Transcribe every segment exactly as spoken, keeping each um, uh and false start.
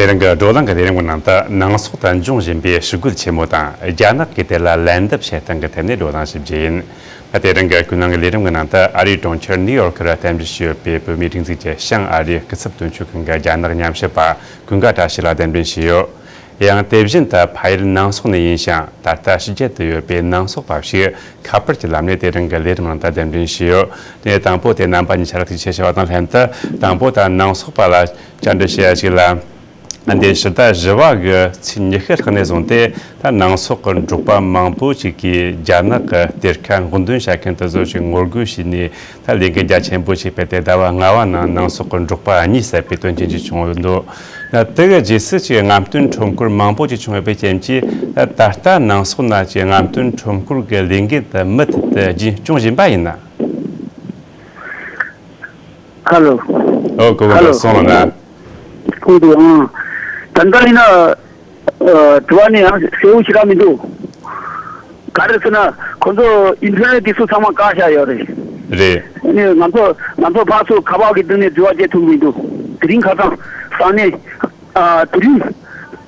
དེ་རིང་གི་བགྲོ་གླེང་གི་ལས་རིམ་གྱི་ནང་དུ་ནང་སོག་ཏུ་འབྱུང་བཞིན་པའི་ཞི་རྒོལ་ཆེན་མོ་དང་རྒྱ་ནག་གིས་དེ་ལ་ལན་འདེབས་བྱེད་སྟངས་ཀྱི་ཐད་ནས་བགྲོ་གླེང་ཞིབ་རྒྱས་ཡིན། ད་དེ་རིང་གི་ཁོའི་ནང་གི་ལས་རིམ་གྱི་ནང་དུ་ཨ་རིའི་གྲོང་ཁྱེར་ནིའུ་ཡོག་གི་ར་གཏན་འབེབས་བྱས་ཡོད་པའི་བོད་མིའི་སྒྲིག་འཛུགས་ཀྱི་བྱང་ཨ་རིའི་སྐུ་ཚབ་དོན་གཅོད་ཁང་གི་རྒྱ་ནག་ཉམས་ཞིབ་པ་ཀུན་དགའ་བཀྲ་ཤིས་ལགས་གདན་འདྲེན་བྱས་ཡོད། ཡང་དེ་བཞིན་དུ་ཕ་ཡུལ་ནང་སོག་ནས་ཡིན་ཞིང་ད་ལྟ་ཕྱི་རྒྱལ་དུ་ཡོད་པའི་ནང་སོག་པ་ཞིག་ཁ་པར་གྱི་ལམ་ནས་དེ་རིང་གི་ལས་རིམ་ནང་དུ་གདན་འདྲེན་བྱས་ཡོད། དེ་དང་པོ་དེ་རྣམ་པ་གཉིས་ཆ་ལ་ཐུགས་རྗེ་ཆེ་ཞུ་བ་དང་ལྷན་དུ། དང་པོ་ད་ནང་སོག་པ་ལ་བཅར་འདྲི་ཞུ་ཡ་ཞིག་ལ། ཨ་འདི་ཕྱི་ཟླ་བཞི་པ་གི་ཚེས་ཉི་ཤུ་ལྷག་ནས་བཟུང་སྟེ་ད་ནང་སོག་གི་འབྲོག་པ་མང་པོ་ཞིག་གིས་རྒྱ་ནག་གི་གཏེར་ཁ་མགོ་འདོན་བྱ་མཁན་དེ་ཚོ་ཞིག་ངོ་རྒོལ་བྱས་ནས་ད་ལས་འགུལ་རྒྱ་ཆེན་པོ་ཞིག་སྤེལ་ཏེ་ཟླ་བ་ལྔ་པ་ནང་ནང་སོག་གི་འབྲོག་པ་གཉིས་བསད་པའི་དོན་རྐྱེན་ཅིག་བྱུང་ཡོད་འདུག་ད་དེ་གི་རྗེས་སུ་ཅིག་རྔམ་སྟོན་ཁྲོམ་སྐོར་མང་པོ་ཅིག་བྱུང་ཡོད་པའི་རྐྱེན་གྱིས་ད་ད་ལྟ་ནང་སོག་ན་ཅིག་རྔམ་སྟོན་ཁྲོམ་སྐོར་གྱི་ལས་འགུལ་དེ་མུ་མཐུད་དུ་རྒྱུན་སྐྱོང་བཞིན་པ་ཡིན་ན། ཧ་ལོ། ཨོ་ཀོ་ཧ་ལོ། སོང་ལ་ན། ཁོང་དུ་ཨང་། ད་ལྟ་ཡིན་ན། ཨ། དྲི་བ་ནི་ཡང་གསལ་བོ་ཞེ་དྲག་མི་འདུག་ག་རེ་ཟེར་ན་ཁོང་ཚོ་ཨིན་ཐར་ནེཊ་དེ་ཚོ་ཚང་མ་བཀག་བཞག་ཡོད་རེད། རེད། ཨ་ནི་ང་ཚོ་ང་ཚོ་ཕར་ཚུར་ཁ་པར་གྱི་སྟེང་ནས་དྲི་བ་བྱེད་ཐུབ་མི་འདུག་དེ་རིང་ཁ་སང་ས་གནས། ཨ། དེ་རིང་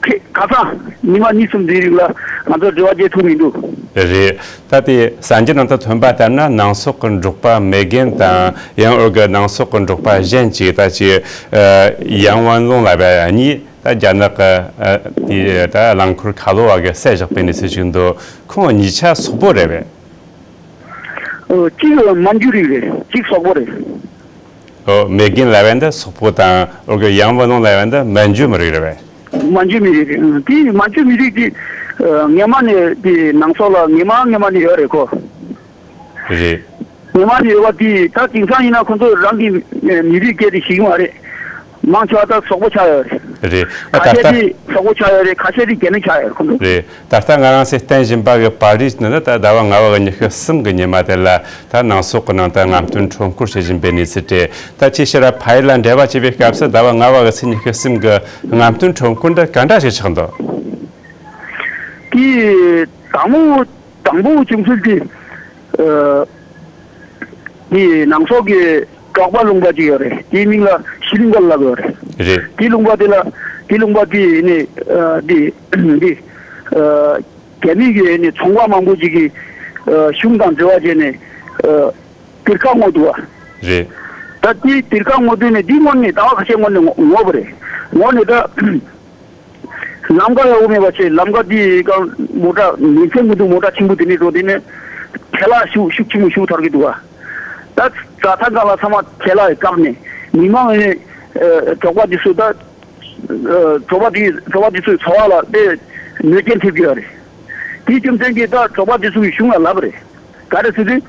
ཁ་ཁ་སང་ཉི་མ་གཉིས་གསུམ་དེའི་རིང་ལ་ང་ཚོ་དྲི་བ་བྱེད་ཐུབ་མི་འདུག་རེད། ད་དེ་གསར་འགྱུར་ནང་དུ་ཐོན་པ་ལྟར་ན་ནང་སོག་གི་འབྲོག་པ་མེ་རྒན་དང་ཡང་ཨོ་གི་ནང་སོག་གི་འབྲོག་པ་གཞན་གཅིག་ད་ཅི། ཨ། ཡང་ཝན་ལུང་ལབ་པ་གཉིས་ད་རྒྱ་ནག་གི། ཨ། དེ་ད་རླངས་འཁོར་ཁ་ལོ་བ་གི་བསད་བཞག་པའི་གནས་ཚུལ་ཞིག་འདུག་ཁོང་གཉིས་ཆ་སོག་པོ་རེད་པས། ཨོ། གཅིག་མན་ཇུ་རིགས་རེད། གཅིག་སོག་པོ་རེད། ཨོ། མེ་རྒན་ལབ་ཡ་འདི་སོག་པོ་དང་ཨོ་གི་ཡང་ཝན་ལུང་ལབ་ཡ་འདི་མན་ཇུ་མི་རིགས་རེད་པས། མན་ཇུ་མི་རིགས་རེད། ཨང་། དེ་མན་ཇུ་མི་རིགས་དེ། ཨ། སྔོན་མ་ནས་དེ་ནང་སོག་ལ་སྔོན་མ་སྔོན་མ་ནས་ཡོད་རེད་ཁོ། རེད། སྔོན་མ་ནས་ཡོད་པ་དེ་ད་དེང་སང་ཡིན་ན་ཁོ་ཚོ་རང་གི་མི་རིགས་སྐད་དེ་ཤེས་ཀྱི་མ་རེད། མང་ཆེ་བ་ད་སོག་པོ་ཆགས་ཡོད་རེད། རེད། ད་ཁ་ཤས་ད་ལྟ། དེ་སོག་པོ་ཆགས་ཡོད་རེད། ཁ་ཤས་དེ་རྒྱ་མི་ཆགས་ཡོད་རེད་ཁོ་ཚོ། རེད། ད་ལྟ་ང་རང་ཚོས་བསྟན་བཞིན་པ་གི་པར་རིས་ནི་ད་ཟླ་བ་ལྔ་པ་གི་ཉི་ཤུ་གསུམ་གི་ཉི་མ་དེ་ལ་ད་ནང་སོག་གི་ནང་དུ་རྔམ་སྟོན་ཁྲོམ་སྐོར་བྱེད་བཞིན་པའི་གནས་ཚུལ་རེད། ད་ཅིའི་ཕྱིར་ཕ་ཡུལ་ལ་འབྲེལ་བ་བྱེད་པའི་སྐབས་སུ་ཟླ་བ་ལྔ་པ་གི་ཚེས་ཉི་ཤུ་གསུམ་གི་རྔམ་སྟོན་ཁྲོམ་སྐོར་འདི་ག་འདྲ་ཞིག་ཆགས་འདུག་དེ་དང་པོ་དང་པོ་བྱུང་ཚུལ་དེ། ཨ། དེ་ནང་སོག་གི་འབྲོག་པ་ལུང་པ་ཅིག་ཡོད་རེད། དེའི་མིང་ལ་ཤི་ལིང་ག་ལབ་ཡོད་རེད། རེད། དེ་ལུང་པ་དེ་ལ་དེ་ལུང་པ་དེ་ནི། ཨ། དེ་དེ། ཨ། རྒྱ་མི་གི་ནི་ཚོང་པ་མང་པོ་ཅིག་གིས། ཨ། གཞུང་དང་འབྲེལ་བ་བྱས་ནས། ཨ། གཏེར་ཁ་བསྔོགས་འདུག་བ། རེད། ད་དེ་གཏེར་ཁ་བསྔོགས་དུས་ནས་དེ་སྔོན་ནས་ཟླ་བ་ཁ་ཤས་སྔོན་ནས་བསྔོགས་པ་རེད། བསྔོགས་ནས་ད་ལམ་ཁ་ཡག་པོ་མེད་པ་བྱས། ལམ་ཁ་དེ་གང་མོ་ཊ་མི་ཚེ་མི་འདུག་མོ་ཊ་ཆེན་པོ་དེ་ནས་འགྲོ་དེ་ནས་ཐལ་བ་ཤུགས་ཤུགས་ཆེན་པོ་ཤུགས་ཐར་གི་འདུག་བ། ད་རྩྭ་ཐང་སྒང་ལ་ཚང་མ་ཐལ་བ་བཀབ་ནས་མི་མང་ནས། ཨ། འབྲོག་པ་དེ་ཚོ་ད། ཨ། འབྲོག་པ་དེ་འབྲོག་པ་དེ་ཚོའི་འཚོ་བ་ལ་དཔེ་གནོད་སྐྱོན་ཐེབས་ཀྱི་ཡོད་རེད། དེའི་རྒྱུ་མཚན་གྱིས་ད་འབྲོག་པ་དེ་ཚོ་གིས་གཞུང་ལ་ལབ་པ་རེད། ག་རེ་ཟེར་དུས།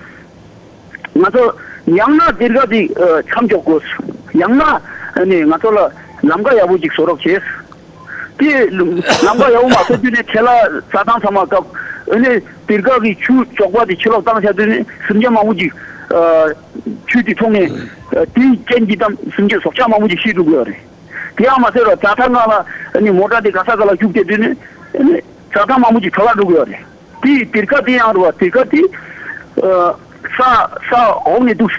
ང་ཚོ་ཡང་ན་གཏེར་ཁ་དེ། ཨ། མཚམས་འཇོག་དགོས། ཡང་ན་ནི་ང་ཚོ་ལ་ལམ་ཁ་ཡག་པོ་ཅིག་བཟོ་རོགས་བྱས། དེ་ལམ་ཁ་ཡག་པོ་མ་བཟོ་དུས་ནས་ཁྱེད་ལ་རྩྭ་ཐང་ཚང་མ་བཀབ། ཨ་ནི་གཏེར་ཁ་གི་ཆུ་བཙོག་པ་དེ་ཕྱི་ལོགས་བཏང་བཞག་དུས་ནས་སེམས་ཅན་མང་པོ་ཅིག་ཨ། ཆུ་དེ་འཐུང་ནས། ཨ། དེའི་རྐྱེན་གྱིས་ད་སེམས་ཅན་སྲོག་ཆགས་མང་པོ་ཅིག་ཤི་འགྲོ་གི་ཡོད་རེད། དེ་ཡང་མ་ཟད་ར་རྩྭ་ཐང་སྒང་ལ་ཨ་ནི་མོ་ཊ་དེ་ག་ས་ག་ལ་བཅུག་བསྡད་དུས་ནས་ཨ་ནི་རྩྭ་ཐང་མང་པོ་ཅིག་འཕྲོ་བརླག་འགྲོ་གི་ཡོད་རེད། དེ་གཏེར་ཁ་དེ་ཡང་རེད་བ། གཏེར་ཁ་དེ། ཨ། ས་ས་འོག་ནས་འདུག་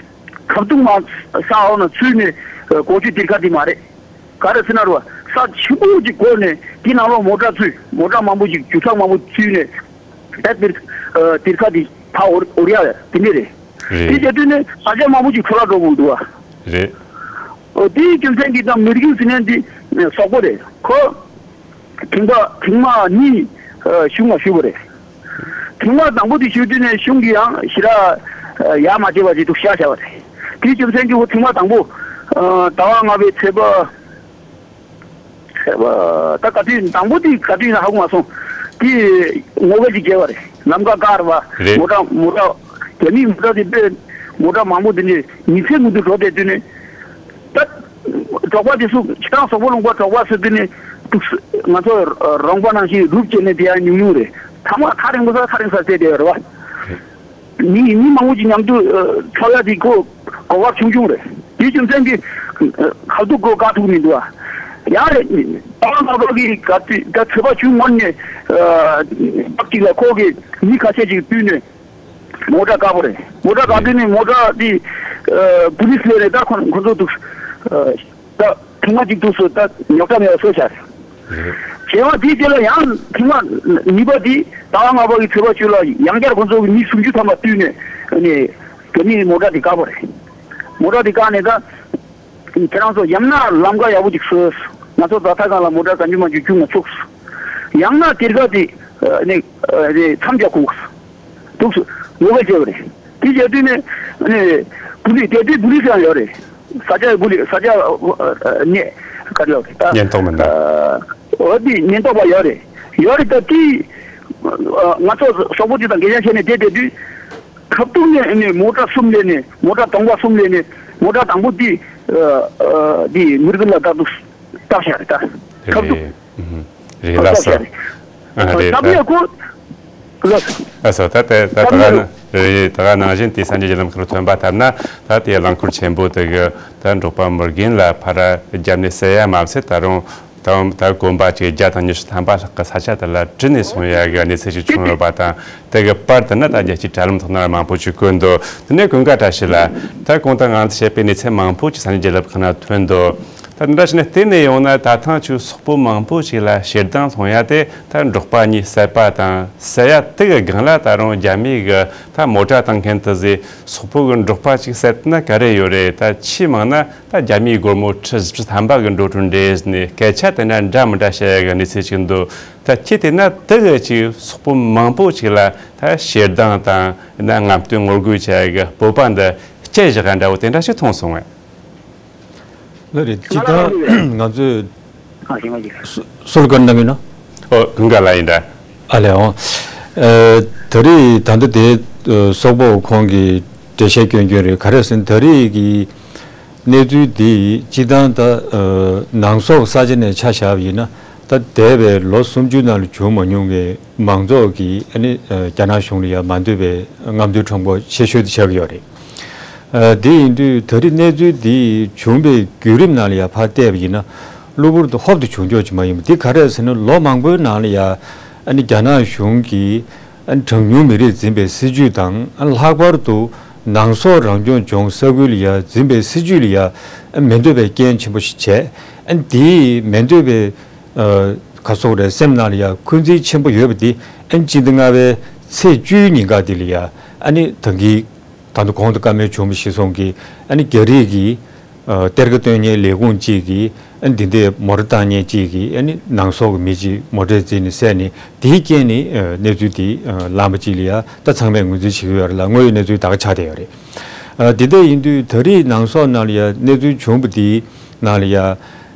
ཁ་བཏུང་མ་ས་འོག་ན་ཚུད་ནས། ཨ། སྒོ་ཕྱེ་གཏེར་ཁ་དེ་མ་རེད། ག་རེ་ཟེར་ན་རེད་བ། ས་ཆེན་པོ་ཅིག་བསྐོར་ནས་དེ་ནང་ལོགས་མོ་ཊ་ཚུད། མོ་ཊ་མང་པོ་ཅིག་ཇུས་ཐག་མང་པོ་ཚུད་ནས་ད་གཏེར། ཨ། གཏེར་ཁ་དེ་ཕར་འོར་འོར་ཡ་དེ་འདྲས་རེད། རེད། དེ་བྱས་དུས་ནས་ས་ཆ་མང་པོ་ཅིག་འཕྲོ་བརླག་འགྲོ་དགོས་འདུག་བ། རེད། ཨོ། དེའི་རྒྱུ་མཚན་གྱིས་ད་མི་རྒན་ཟེར་མཁན་དེ་སོག་པོ་རེད། ཁོ་ཐེངས་པ་ཐེངས་མ་གཉིས། ཨ། གཞུང་ལ་ཞུས་པ་རེད། ཐེངས་མ་དང་པོ་དེ་ཞུས་དུས་ནས་གཞུང་གིས་ཡང་ཞེ་དྲག་ཡ་མ་བྱས་པ་ཅིག་འདུག་བཞག་བཞག་པ་རེད། དེའི་རྒྱུ་མཚན་གྱིས་ཁོ་ཐེངས་མ་དང་པོ། ཨ། ཟླ་བ་ལྔ་པའི་ཚེས་པ། ཚེས་པ་ད་ག་དུས་དང་པོ་དེ་ག་དུས་ཡིན་ན་ཧ་གོ་མ་སོང་། དེ་ངོ་རྒོལ་ཅིག་བྱས་པ་རེད། ལམ་ཁ་བཀག་རེད་བ། རེད། མོ་ཊ་མོ་ཊ་རྒྱ་མིའི་མོ་ཊ་དེ་དཔེ་མོ་ཊ་མང་པོ་དེ་འདྲས་མི་ཚེ་མི་འདུག་འགྲོ་བསྡད་དུས་ནས། ད་འབྲོག་པ་དེ་ཚོ་ཁྱེད་རང་སོག་པོ་ལུང་པ་འབྲོག་པ་ཟེར་དུས་ནས་འདུག་ང་ཚོ་རོང་པ་ནང་བཞིན་རུབ་བྱས་ནས་བསྡད་ཡ་ཉུང་ཉུང་རེད། ཚང་མ་ཐག་རིང་པོ་སར་ཐག་རིང་སར་བསྡད་བསྡད་ཡོད་རེད་བ། མི་མི་མང་པོ་ཅིག་མཉམ་དུ་ཨ་འཚོགས་ཡ་དེ་ཁོ་གོ་སྐབས་ཆུང་ཆུང་རེད། དེའི་རྒྱུ་མཚན་གྱིས་ཨ་ཁ་ཐུག་ཁོ་དགའ་ཐུབ་མི་འདུག་ཨ། ཡང་རེད། ད་ང་ཚོ་གི་ག་དུས་ད་ཚོད་པ་ཆུང་ངོ་ནས་ཨ་སྐབས་ཅིག་ལ་ཁོ་གི་མི་ཁ་ཤས་ཅིག་བསྟུན་ནས་མོ་ཊ་བཀག་པ་རེད། མོ་ཊ་བཀག་དུས་ནས་མོ་ཊ་དེ་ཨ་པུ་ལིས་སླེབས་རེད། ད་ཁོ་ཁོ་ཚོ་འདུག་ཨ་ད་ཐེངས་མ་གཅིག་འདུག་སོ་ད་རྙོག་དྲ་མེད་པ་བཟོས་བཞག་རེད། རེད། བྱས་པ་དེའི་རྗེས་ལ་ཡང་ཐེངས་མ་གཉིས་པ་དེ་ཟླ་བ་ལྔ་པ་གི་ཚེས་པ་བཅུ་ལ་ཡང་བསྐྱར་ཁོ་ཚོ་གི་མི་སུམ་ཅུ་ཐམ་པ་བཏུལ་ནས་ནས་རྒྱ་མིས་མོ་ཊ་དེ་བཀག་པ་རེད། མོ་ཊ་དེ་བཀག་ནས་ད། ཁྱེད་རང་ཚོ་ཡང་ན་ལམ་ཁ་ཡག་པོ་ཅིག་བཟོས། ང་ཚོ་ཛ་ཐ་གང་ལ་མོ་ཊ་ག་འཇུ་མ་འཇུ་རྒྱུག་མ་ཆོག་ཡང་ན་དེར་ཁ་དེ་ནས་མཚམས་བཞག་དགོས། འདུག་ངོ་རྒོལ་བྱས་པ་རེད། དེ་བྱས་དུས་ནས་ནས་བུ་ལི་དེ་དུས་བུ་ལི་ཡང་ཡོད་རེད། ས་ཆ་བུ་ལི་ས་ཆ་ནས་ག་རེ་ལབ་རེད་ད། ཉེན་རྟོག་མི་སྣ། འོ་དེ་ཉེན་རྟོག་པ་ཡོད་རེད། ཡོད་རེད་ད་དེ། ང་ཚོ་སོག་པོ་དེ་དང་སྐད་ཆ་བཤད་ནས་བསྡད་བསྡད་དུས། ཁ་ཐུག་ནས་ནས་མོ་ཊ་གསུམ་ལས་ནས་མོ་ཊ་གདོང་པ་གསུམ་ལས་ནས་མོ་ཊ་དང་པོ་འདི་འདི་མིར་གི་ལ་ད་དུ་བཏགས་བཞག་རེད་ད། ཁ་ཐུག་རེད་ལགས་སོ། རེད་ལགས་སོ། ད་ཕྱིན་ཁོ་ལགས་སོ། ལགས་སོ། ད་ད་ད་ད་ག་ནང་རེད། ད་ག་ནང་བཞིན་དེ་སངས་རྒྱས་རྒྱ་ལམ་ཁར་ཐོན་པ་ལྟར་ན་ད་དེ་རླངས་འཁོར་ཆེན་པོ་དེ་གི་ད་འབྲོག་པ་མི་རྒན་ལ་ཕར་རྒྱབ་ནས་བསད་ཡ་མ་ཟད་ད་རུང་། ད་ད་གོམ་པ་ཅིག་བརྒྱ་དང་ཉི་ཤུ་ཐམ་པ་ལྷག་གི་ས་ཆ་དེ་ལ་བྲུས་ནས་སོང་ཡ་གི་གནས་ཚུལ་ཞིག་བྱུང་ཡོད་པ་དང་། དེ་གི་པར་དེ་ནི་ད་རྒྱལ་སྤྱིའི་དྲ་ལམ་ཐོག་ན་མང་པོ་ཞིག་བཀོད་འདུག་དེ་ནས་ཀུན་དགའ་བཀྲ་ཤིས་ལགས། ད་གོང་དུ་ང་ཚོས་བཤད་པའི་གནས་ཚུལ་མང་པོ་ཞིག་སངས་རྒྱས་རྒྱལ་ལབ་ཁང་ན་ཐོན་འདུག་ད་འདི་འདྲ་བྱས་ནས་བལྟས་ནས་ཡོང་ན་ད་ཐེངས་ཅིག་སོག་པོ་མང་པོ་ཞིག་ལ་ཞེ་སྡང་སློང་ཡ་དེ་ད་འབྲོག་པ་གཉིས་བསད་པ་དང་བསད་ཡ་དེ་གི་སྒང་ལ་ད་རུང་རྒྱ་མི་གི་ད་མོ་ཊ་བཏང་མཁན་དེ་ཚོས་སོག་པོ་གི་འབྲོག་པ་ཅིག་བསད་ན་ག་རེ་ཡོད་རེད། ད་ཆེས་མང་ན། ད་རྒྱ་མིའི་སྒོར་མོ་ཁྲི་བཞི་བཅུ་ཐམ་པ་གི་འགྲོ་གྲོན་འདྲེས་ནས་སྐད་ཆ་དེ་འདྲ་འདྲ་མི་འདྲ་བཤད་ཡ་གི་གནས་ཚུལ་ཅིག་འདུག་ད་ཁྱེད་དེ་ན་དེ་གི་ཅིག་སོག་པོ་མང་པོ་ཅིག་ལ་ད་ཞེ་སྡང་དང་ན་རྔམ་སྟོན་ངོ་རྒོལ་བྱ་ཡ་གི་སྤོབས་པ་འདི་སྐྱེ་བཞག་ག་འདྲ་བོ་དེ་འདྲ་ཞིག་མཐོང་སོང་ངས། ལགས་རེད། སྤྱིར་བཏང་ང་ཚོས་ཨ་ཞེ་མ་ཅིག་སོ་སོ་ལ་བཀའ་གནང་གི་ན། ཨོ་ཀུན་དགའ་ལགས་ཡིན་འདྲ། ཨ་ལས་འོང་། ཨ་ད་རེས་ད་ལྟ་དེ་སོག་པོ་ཁོང་གི་འགྲེལ་བཤད་སྐྱོན་སྐྱོན་རེད། ག་རེ་ཟེར་ན་ད་རེས་ཀྱི་གནས་ཚུལ་འདི་སྤྱིར་བཏང་ད་ཨ་ནང་སོག་ས་ཆ་ནས་ཆ་བཞག་པ་ཡིན་ན་ད་འདས་པའི་ལོ་སུམ་ཅུ་ནང་ལ་བྱུང་མ་མྱོང་བའི་མང་ཚོགས་ཀྱི་ཨ་ནི་ཨ་རྒྱ་ནག་གཞུང་ལ་ཡང་མ་འདོད་པའི་རྔམ་སྟོན་ཁྲོམ་སྐོར་ཆེ་ཤོས་དེ་ཆགས་ཀྱི་ཡོད་རེད། ཨ་དེ་ཡིན་དུས་ད་རེས་གནས་ཚུལ་འདི་བྱུང་བའི་བརྒྱུད་རིམ་ནང་ལ་ཡང་ཕར་བལྟས་པ་ཡིན་ན་གློ་བུར་དུ་ཧོབ་ཏེ་བྱུང་ཆོག་ཅིག་མ་ཡིན་པ་འདི་ག་རེ་ཟེར་ན་ལོ་མང་པོའི་ནང་ལ་ཡང་ཨ་ནི་རྒྱ་ནག་གཞུང་གིས། ཨ་ནི་གྲངས་ཉུང་མི་རིགས་འཛིན་པའི་སྲིད་ཇུས་དང་། ཨ་ནི་ལྷག་པར་དུ་ནང་སོག་རང་སྐྱོང་ལྗོངས་ས་ཁུལ་ལ་ཡ་འཛིན་པའི་སྲིད་ཇུས་ལ་ཡ་ཨ་མི་འདོད་པའི་རྐྱེན་ཆེན་པོ་ཞིག་བྱས། ཨ་ནི་དེའི་མི་འདོད་པའི་ཨ་ག་སོག་རེད་སེམས་ནང་ལ་ཡ་འཁོན་འཛིན་ཆེན་པོ་ཡོད་པ་དེ་ཨ་ནི་སྤྱི་ཟླ་ལྔ་པའི་ཚེས་བཅུའི་ཉིན་ཀ་དེ་ལ་ཡ་ཨ་ནི་ད་གིན་ད་དུང་གོང་དུ་བཀའ་མོལ་བྱུང་བ་གཞིར་བཟུང་གིས་ཨ་ནི་རྒྱ་རིགས་ཀྱིས། ཨ་གཏེར་ཁ་སྟོན་མཁན་ལས་ཁུངས་གཅིག་གིས་ཨ་འདི་འདྲའི་མོ་ཊ་བཏང་མཁན་གཅིག་གིས་ཨ་ནི་ནང་སོག་གི་མི་གཅིག་མོ་ཊས་བརྫིས་ནས་བསད་ནས་དེའི་རྐྱེན་ནས་ཨ་གནས་ཚུལ་དེ་ཨ་ལངས་པ་གཅིག་ལ་ཡ་ད་ཚང་མས་ངོས་འཛིན་བྱེད་ཀྱི་ཡོད་རེད་ལ་དངོས་ཡོད་གནས་ཚུལ་ད་ག་ཆགས་བསྡད་ཡོད་རེད། ཨ་དེ་འདྲ་ཡིན་དུས་ད་རེས་ནང་སོག་ནང་ལ་ཡ་གནས་ཚུལ་བྱུང་བ་དེའི་ནང་ལ་ཡ་ཨ་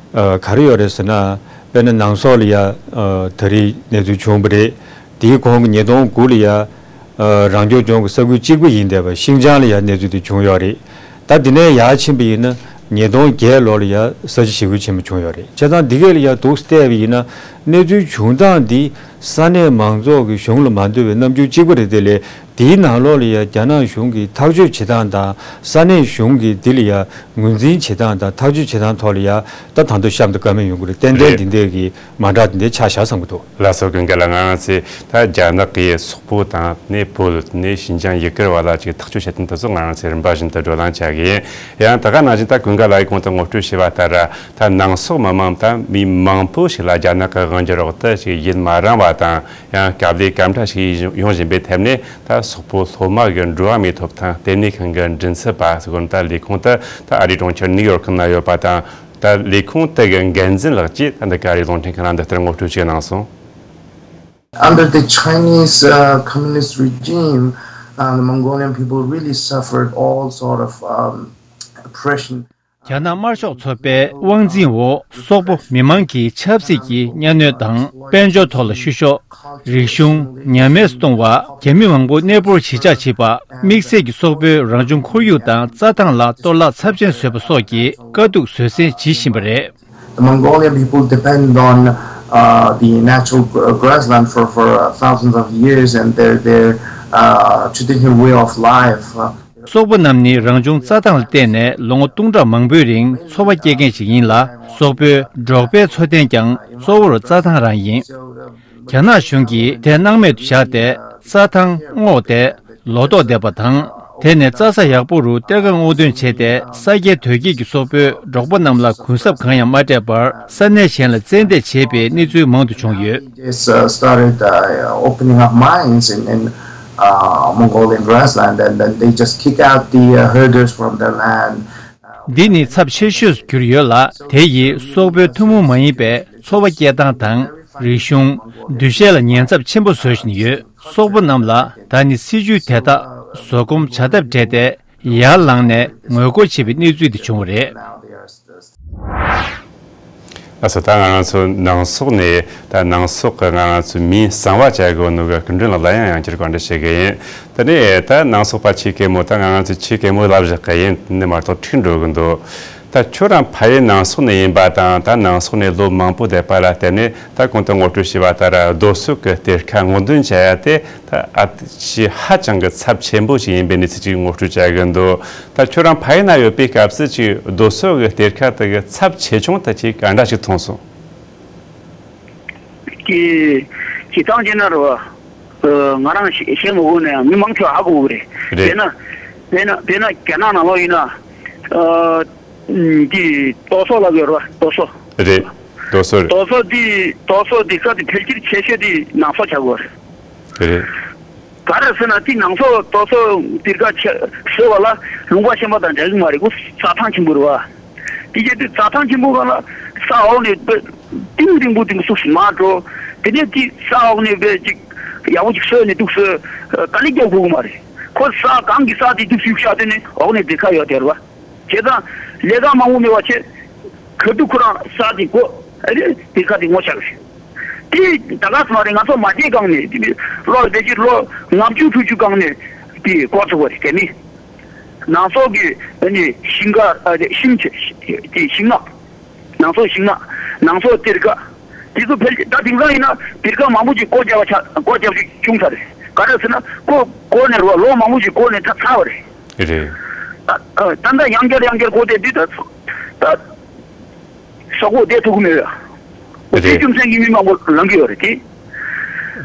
ག་རེ་ཡོད་རེད་ཟེར་ན་དཔེར་ན་ནང་སོག་ལ་ཡ་ཨ་ད་རེས་གནས་ཚུལ་བྱུང་བ་རེད། དེའི་གོང་གི་ཉིས་སྟོང་དགུ་ལ་ཡ། ཨ་རང་སྐྱོང་ལྗོངས་ཀྱི་ས་ཁུལ་གཅིག་པུ་ཡིན་བསྡད་པ་ཤིང་ཅང་ལ་ཡ་གནས་ཚུལ་དེ་བྱུང་ཡོད་རེད། ད་དེ་ནས་ཡར་ཕྱིན་པ་ཡིན་ན་ཉིས་སྟོང་བརྒྱད་ལོ་ལ་ཡ་ས་ཆ་ཞི་རྒོལ་ཆེན་པོ་བྱུང་ཡོད་རེད། བྱས་ཙང་འདི་གས་ལ་ཡ་འདུག་བལྟས་པ་ཡིན་ན་གནས་ཚུལ་བྱུང་སྟངས་འདི་ས་གནས་མང་ཚོགས་ཀྱི་གཞུང་ལ་མ་འདོད་པའི་རྣམ་འགྱུར་གཅིག་པ་རེད། དེ་ལས་དེའི་ནང་ལོགས་ལ་ཡ་རྒྱ་ནག་གཞུང་གི་ཐག་གཅོད་བྱེད་སྟངས་དང་ས་གནས་གཞུང་གི་འདི་ལ་ཡ་ངོས་འཛིན་བྱེད་སྟངས་དང་ཐག་གཅོད་བྱེད་སྟངས་ཐོག་ལ་ཡ་ད་ད་དུང་གཤམ་དུ་བཀའ་མོལ་ཡོང་གི་རེད། ཏན་ཏན་རེད། འདི་འདྲས་ཀྱི་མ་འདྲ་འདི་འདྲས་ཆགས་བཞག་བསམ་གྱི་འདུག་ལགས་སོ། ཀུན་དགའ་ལགས། ང་རང་ཚོས་ད་རྒྱ་ནག་གིས་སོག་པོ་དང་ནས་བོད་ནས་ཤིན་ཅང་ཡུ་གུར་བ་ལ་ཅིག་ཐག་གཅོད་བྱེད་སྟངས་དེ་ཚོ་ང་རང་ཚོས་རིམ་པ་བཞིན་དུ་བགྲོ་གླེང་བྱ་གི་ཡིན། ཡང་ད་ག་ནང་བཞིན་ད་ཀུན་དགའ་ལགས་ཀྱིས་གོང་དུ་ངོ་སྤྲོད་བྱས་པ་ལྟར་ད་ནང་སོག་མི་མང་ད་མི་མང་པོ་ཞིག་ལ་རྒྱ་ནག་གི་དབང་སྒྱུར་འོག་ཏུ་ཞིག་ཡུན་མ་རིང་བ་དང་ཡང་དཀའ་ལས་སྐམ་དྲག་ཞིག་ཡོང་བཞིན་པའི་ཐད་ནས་ད་སོག་པོ་སློབ་མ་གི་འགྲོ་བ་མིའི་ཐོབ་ཐང་ལྟེ་གནས་ཁང་གི་མགྲིན་ཚབ་པ་ཟེར་གོ་ནོ་ད་ལས་ཁུངས་དེ་ད་ཨ་རིའི་གྲོང་ཁྱེར་ནིའུ་ཡོག་ནང་ཡོད་པ་དང་། ད་ལས་ཁུངས་དེ་གི་འགན་འཛིན་ལགས་ཀྱིས་ད་འདི་ག་རེ་རླུང་འཕྲིན་ཁང་ལ་འདི་ལྟར་ངོ་སྤྲོད་བྱས་གནང་སོང་། Under the Chinese uh, communist regime, uh, the Mongolian people really suffered all sort of um, oppression. རྒྱ་ནག་དམར་ཤོག་ཚོགས་པའི་དབང་འཛིན་འོག་སོག་པོ་མི་མང་གིས་ཆབ་སྲིད་ཀྱི་གཉའ་གནོན་དང་དཔལ་འབྱོར་ཐོག་ལ་བཤུ་གཞོག་རིག་གཞུང་ཉམས་དམས་སུ་གཏོང་བ། རྒྱ་མི་མང་པོ་གནས་སྤོར་གཞིས་ཆགས་བྱེད་པ། དམིགས་བསལ་གྱི་སོག་པོའི་རང་བྱུང་ཁོར་ཡུག་དང་རྩྭ་ཐང་ལ་གཏོར་བརླག་ཚབས་ཆེན་བཟོས་པ་སོགས་ཀྱི་དཀའ་སྡུག་བཟོད་བསྲན་བྱེད་བཞིན་པ་རེད། The Mongolian people depend on uh, the natural gr- grassland for, for uh, thousands of years and their, their uh, traditional way of life. Uh, སོག་པོ་རྣམས་ནི་རང་བྱུང་རྩྭ་ཐང་ལ་བརྟེན་ནས་ལོ་ངོ་སྟོང་ཕྲག་མང་པོའི་རིང་འཚོ་བ་སྐྱེལ་མཁན་ཞིག་ཡིན་ལ། སོག་པོའི་འབྲོག་པའི་འཚོ་རྟེན་ཀྱང་གཙོ་བོར་རྩྭ་ཐང་རང་ཡིན། རྒྱ་ནག་གཞུང་གིས་དེ་སྣང་མེད་དུ་བཞག་སྟེ་རྩྭ་ཐང་བསྔོགས་ཏེ་ལོ་ཏོག་འདེབས་པ་དང་ དེ་ནས་རྩྭ་ས་ཡག་པོ་རུ་གཏེར་ཁ་སྔོག་འདོན་བྱས་ཏེ། ས་སྐྱེས་དོས་སྐྱེས་ཀྱི་སོག་པོས་འབྲོག་པ་རྣམས་ལ་གུན་གསབ་གང་ཡང་མ་སྤྲད་པར། ས་གནས་གཞན་ལ་བཙན་འདེད་བྱས་པའི་གནས་ཚུལ་མང་དུ་བྱུང་ཡོད། Just uh, started uh, opening up mines in, in uh, Mongolian grassland, and then they just kick out the uh, herders from their land. འདི་ནི་ཚབས་ཆེ་ཤོས་སུ་གྱུར་ཡོད་ལ། དེ་ཡིས་སོག་པོའི་ཐུན་མོང་མ་ཡིན་པའི་འཚོ་བ་སྐྱེལ་སྟངས་དང་། རིག་གཞུང་། འདུ་ཤེས་ལ་ཉེན་ཚབས་ཆེན་པོ་བཟོ་བཞིན་ཡོད། སོག་པོ་རྣམས་ལ་ད་ནི་སྲིད་ཇུས་དེ་དག་བཟོད་སྒོམ་བྱ་ཐབས་བྲལ་ཏེ། ཡར་ལངས་ནས་ངོ་རྒོལ་བྱེད་པའི་གནས་ཚུལ་དེ་བྱུང་བ་རེད། ལགས་སོ། ད་ང་རང་ཚོ་ནང་སོག་ནས། ད་ནང་སོག་གི་ང་རང་ཚོའི་མིའི་གསང་བ་བྱ་དགོས་ནོ་གི་སྐུ་མགྲོན་ལགས་ལ་ཡང་ཡང་བསྐྱར་བཀའ་འདྲི་ཞུ་གི་ཡིན། དེ་ནས་ད་ནང་སོག་པ་ཆེ་གེ་མོ། ད་ང་རང་ཚོ་ཆེ་གེ་མོ་ལབ་བཞག་གི་ཡིན། དེ་ནས་མ་གཏོགས་འཁྲུག་འགྲོ་གི་འདུག་ད་ཁྱོད་རང་ཕ་ཡུལ་ནང་སོག་ནས་ཡིན་པ་དང་། ད་ནང་སོག་ནས་ལོ་མང་པོ་བསྡད་པ་ལ་བརྟེན་ནས། ད་གོང་དུ་ངོ་སྤྲོད་བྱས་པ་ལྟར། རྡོ་སོལ་གྱི་གཏེར་ཁ་སྔོག་འདོན་བྱ་ཡ་དེ་ད་ཨ་ཅེ་ཧ་ཅང་གི་ཚབས་ཆེན་པོ་ཞིག་ཡིན་པའི་གནས་ཚུལ་ཅིག་ངོ་སྤྲོད་བྱ་གི་འདུག་ད་ཁྱོད་རང་ཕ་ཡུལ་ན་ཡོད་པའི་སྐབས་སུ་ཅིག་རྡོ་སོལ་གྱི་གཏེར་ཁ་དེ་གི་ཚབས་ཆེ་ཆུང་དེ་ཅིག་ག་འདྲ་ཞིག་མཐོང་སོང་། གི། སྤྱིར་བཏང་བྱས་ན་རེད་བ། ཨ། ང་རང་ཤེས་ཤེས་མ་དགོས་ན་ཡང་མི་མང་ཚོས་ཧ་གོ་གི་རེད། རེད། དཔེར་ན། དཔེར་ན་དཔེར་ན་རྒྱ་ནག་ནང་ལོགས་ཡིན་ན། ཨ། འདི་རྡོ་སོལ་ལབ་ཡོད་རེད་བ། རྡོ་སོལ། རེད། རྡོ་སོལ་རེད། རྡོ་སོལ་འདི་རྡོ་སོལ་འདི་ས་དེ་ཕལ་ཆེར་ཆེ་ཤོས་དེ་ནང་སོག་ཆགས་ཀྱི་ཡོད་རེད། རེད། ག་རེ་ཟེར་ན། དེ་ནང་སོག་རྡོ་སོལ་གཏེར་ཁ་ཆེ་བཟོ་བ་ལ་ལུང་པ་གཞན་པ་དང་འདྲ་གི་མ་རེད། ཁོ་རྩྭ་ཐང་ཆེན་པོ་རེད་བ། དེ་བྱས་དུས་རྩྭ་ཐང་ཆེན་པོ་སྒང་ལ་ས་འོག་ནས་རྟིང་རིང་པོ་དེ་མོ་སུ་ཞིག་མར་འགྲོ། དེ་ནས་དེ་ས་འོག་ནས་དཔེ་ཅིག་ཡག་པོ་ཅིག་བཟོས་ནས་འདུག་སེ་ད་ལི་རྒྱག་དགོས་ཀྱི་མ་རེད། ཁོ་ས་གང་གི་ས་དེ་འདུག་སེ་བཞག་དེ་ནས་འོག་ནས་གཏེར་ཁ་ཡོད་དེ་རེད་བ། བྱས་ཙང་ལས་ཀ་མང་པོ་མེད་པ་བྱས། ག་དུས་ཁོ་རང་ས་དེ་གོ། ཨ་རེ། གཏེར་ཁ་དེ་སྔོག་ཆགས་རེད། དེ་ད་ག་ཙམ་རེད། ང་ཚོ་མ་སྐྱེས་གོང་ནས། དེ་ལོ་ཕལ་ཆེར་ལོ་ལྔ་བཅུ་དྲུག་ཅུ་གོང་ནས་དེ་འགོ་ཚུགས་པ་རེད། དེ་ནི་ནང་སོག་གི་ཨ་ནི་ཤིང་ཁ། ཨ་རེ། ཤིང་ཆེ་དེ་ཤིང་ནགས། ནང་སོག་ཤིང་ནགས། ནང་སོག་གཏེར་ཁ། དེ་ཚོ་ཕལ་ཆེར་ད་དེང་སང་ཡིན་ན་གཏེར་ཁ་མང་པོ་ཅིག་སྒོ་བརྒྱབ་པ་ཆ་སྒོ་བརྒྱབ་ཅིག་བྱུང་ཚར་རེད། ག་རེ་ཟེར་ན་ཁོ་སྒོ་ནས་རོ་ལོ་མང་པོ་ཅིག་སྒོ་ནས་ད་ཚར་བ་རེད། རེད། ད་ད་ད་ཡང་བསྐྱར་ཡང་བསྐྱར་སྒོ་དེ་འདི་ད་ད་ས་སྒོ་བསྡད་ཐུབ་ཀྱི་མེད་པ། འོ་དེ་རེད། རྒྱུ་མཚན་གྱིས་མི་མང་པོ་ལངས་ཀྱི་ཡོད་རེད་དེ།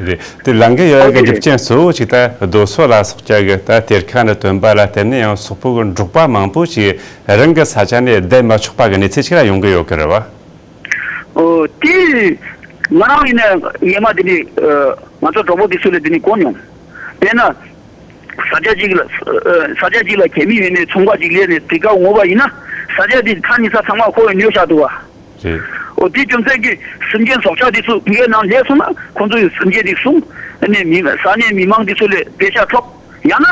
རེད། དེ་ལངས་ཀྱི་ཡོད་ཡ་གི་རྒྱུ་རྐྱེན་གཙོ་བོ་ཅིག་ད་རྡོ་སོལ་ལ་སོགས་ཀྱི་གི་ད་གཏེར་ཁ་འདི་ཐོན་པ་ལ་བརྟེན་ནས་ཡང་སོག་པོ་གི་འབྲོག་པ་མང་པོ་ཅིག་རང་གི་ས་ཆ་ནས་བསྡད་མ་ཆོག་པ་གི་གནས་ཚུལ་ཅིག་ལ་ཡོང་གི་ཡོད་ཀྱི་རེད་བ། ཨོ། དེ་ང་རང་ཡིན་ན་སྔོན་མ་དེ་ནས་ང་ཚོ་གྲོགས་པོ་དེ་ཚོ་ལ་དེ་ནས་གོ་མྱོང་། དཔེར་ན། ས་ཆ་གཅིག་ལ་ས་ཆ་གཅིག་ལ་གད་མི་ཡོད་ནས་ཚོང་པ་གཅིག་སླེབས་ནས་གཏེར་ཁ་སྔོག་པ་ཡིན་ན། ས་ཆ་དེ་ཐག་ཉེ་ས་ཚང་མ་ཁོ་བས་ཉོས་བཞག་འདུག་བ། རེད། ཨོ། དེ་རྒྱུ་མཚན་གྱིས་སེམས་ཅན་སྲོག་ཆགས་དེ་ཚོ་ཕ་གིའི་ནང་སླེབས་སོང་ན་ཁོ་ཚོ་ཡི་སེམས་ཅན་དེ་བསྲུང་། ཨ་ནི་མི་ས་གནས་མི་མང་དེ་ཚོ་ལས་པེ་ཤག་ཐོབ། ཡང་ན་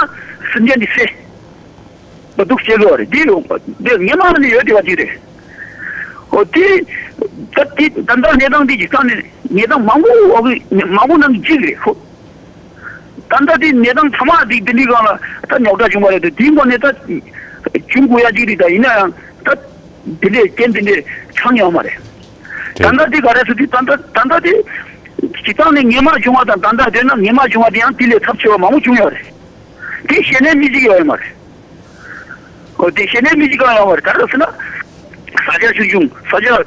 སེམས་ཅན་དེ་བསད། འདུག་བྱེད་དགོས་རེད། འདི་ཡོང་འདི་སྔོན་མ་ནས་ཡོད་བསྡད་པ་ཅིག་རེད། ཨོ། དེ་ད་དེ་ད་ལྟ་གནས་སྟངས་འདི་གི་ས་ནས་གནས་སྟངས་མང་པོ་འོག་གི་མང་པོ་ནང་གི་གཅིག་རེད་ཁོ། ད་ལྟ་དེ་གནས་སྟངས་ཐ་མག་དེ་དེ་འདྲའི་སྒང་ལ་ད་རྙོག་དྲ་བྱུང་བ་རེད་དེ། དེའི་སྒོ་ནས་ད་བྱུང་དགོས་ཡ་ཅིག་རེད། ད་ཡིན་ན་ཡང་ད་དེ་འདྲའི་རྐྱེན་དེ་འདྲའི་ཆགས་ཡོད་མ་རེད། ད་ལྟ་དེ་ག་རེ་ཟེར་དུས་ད་ལྟ་ད་ལྟ་དེ་སྤྱིར་བཏང་ནས་སྔོན་མ་བྱུང་བ་དང་ད་ལྟ་དེ་ན་སྔོན་མ་བྱུང་བ་དེ་ཡང་དེ་ལས་ཚབས་ཆེ་བ་མང་པོ་བྱུང་ཡོད་རེད། དེ་ཤེས་ནས་མི་གཅིག་ཡོད་མ་རེད། ཨོ། དེ་ཤེས་ནས་མི་གཅིག་གང་ཡོད་མ་རེད། ག་རེ་ཟེར་ན། ས་ཆ་ཆུང་ཆུང་། ས་ཆ་ཨ་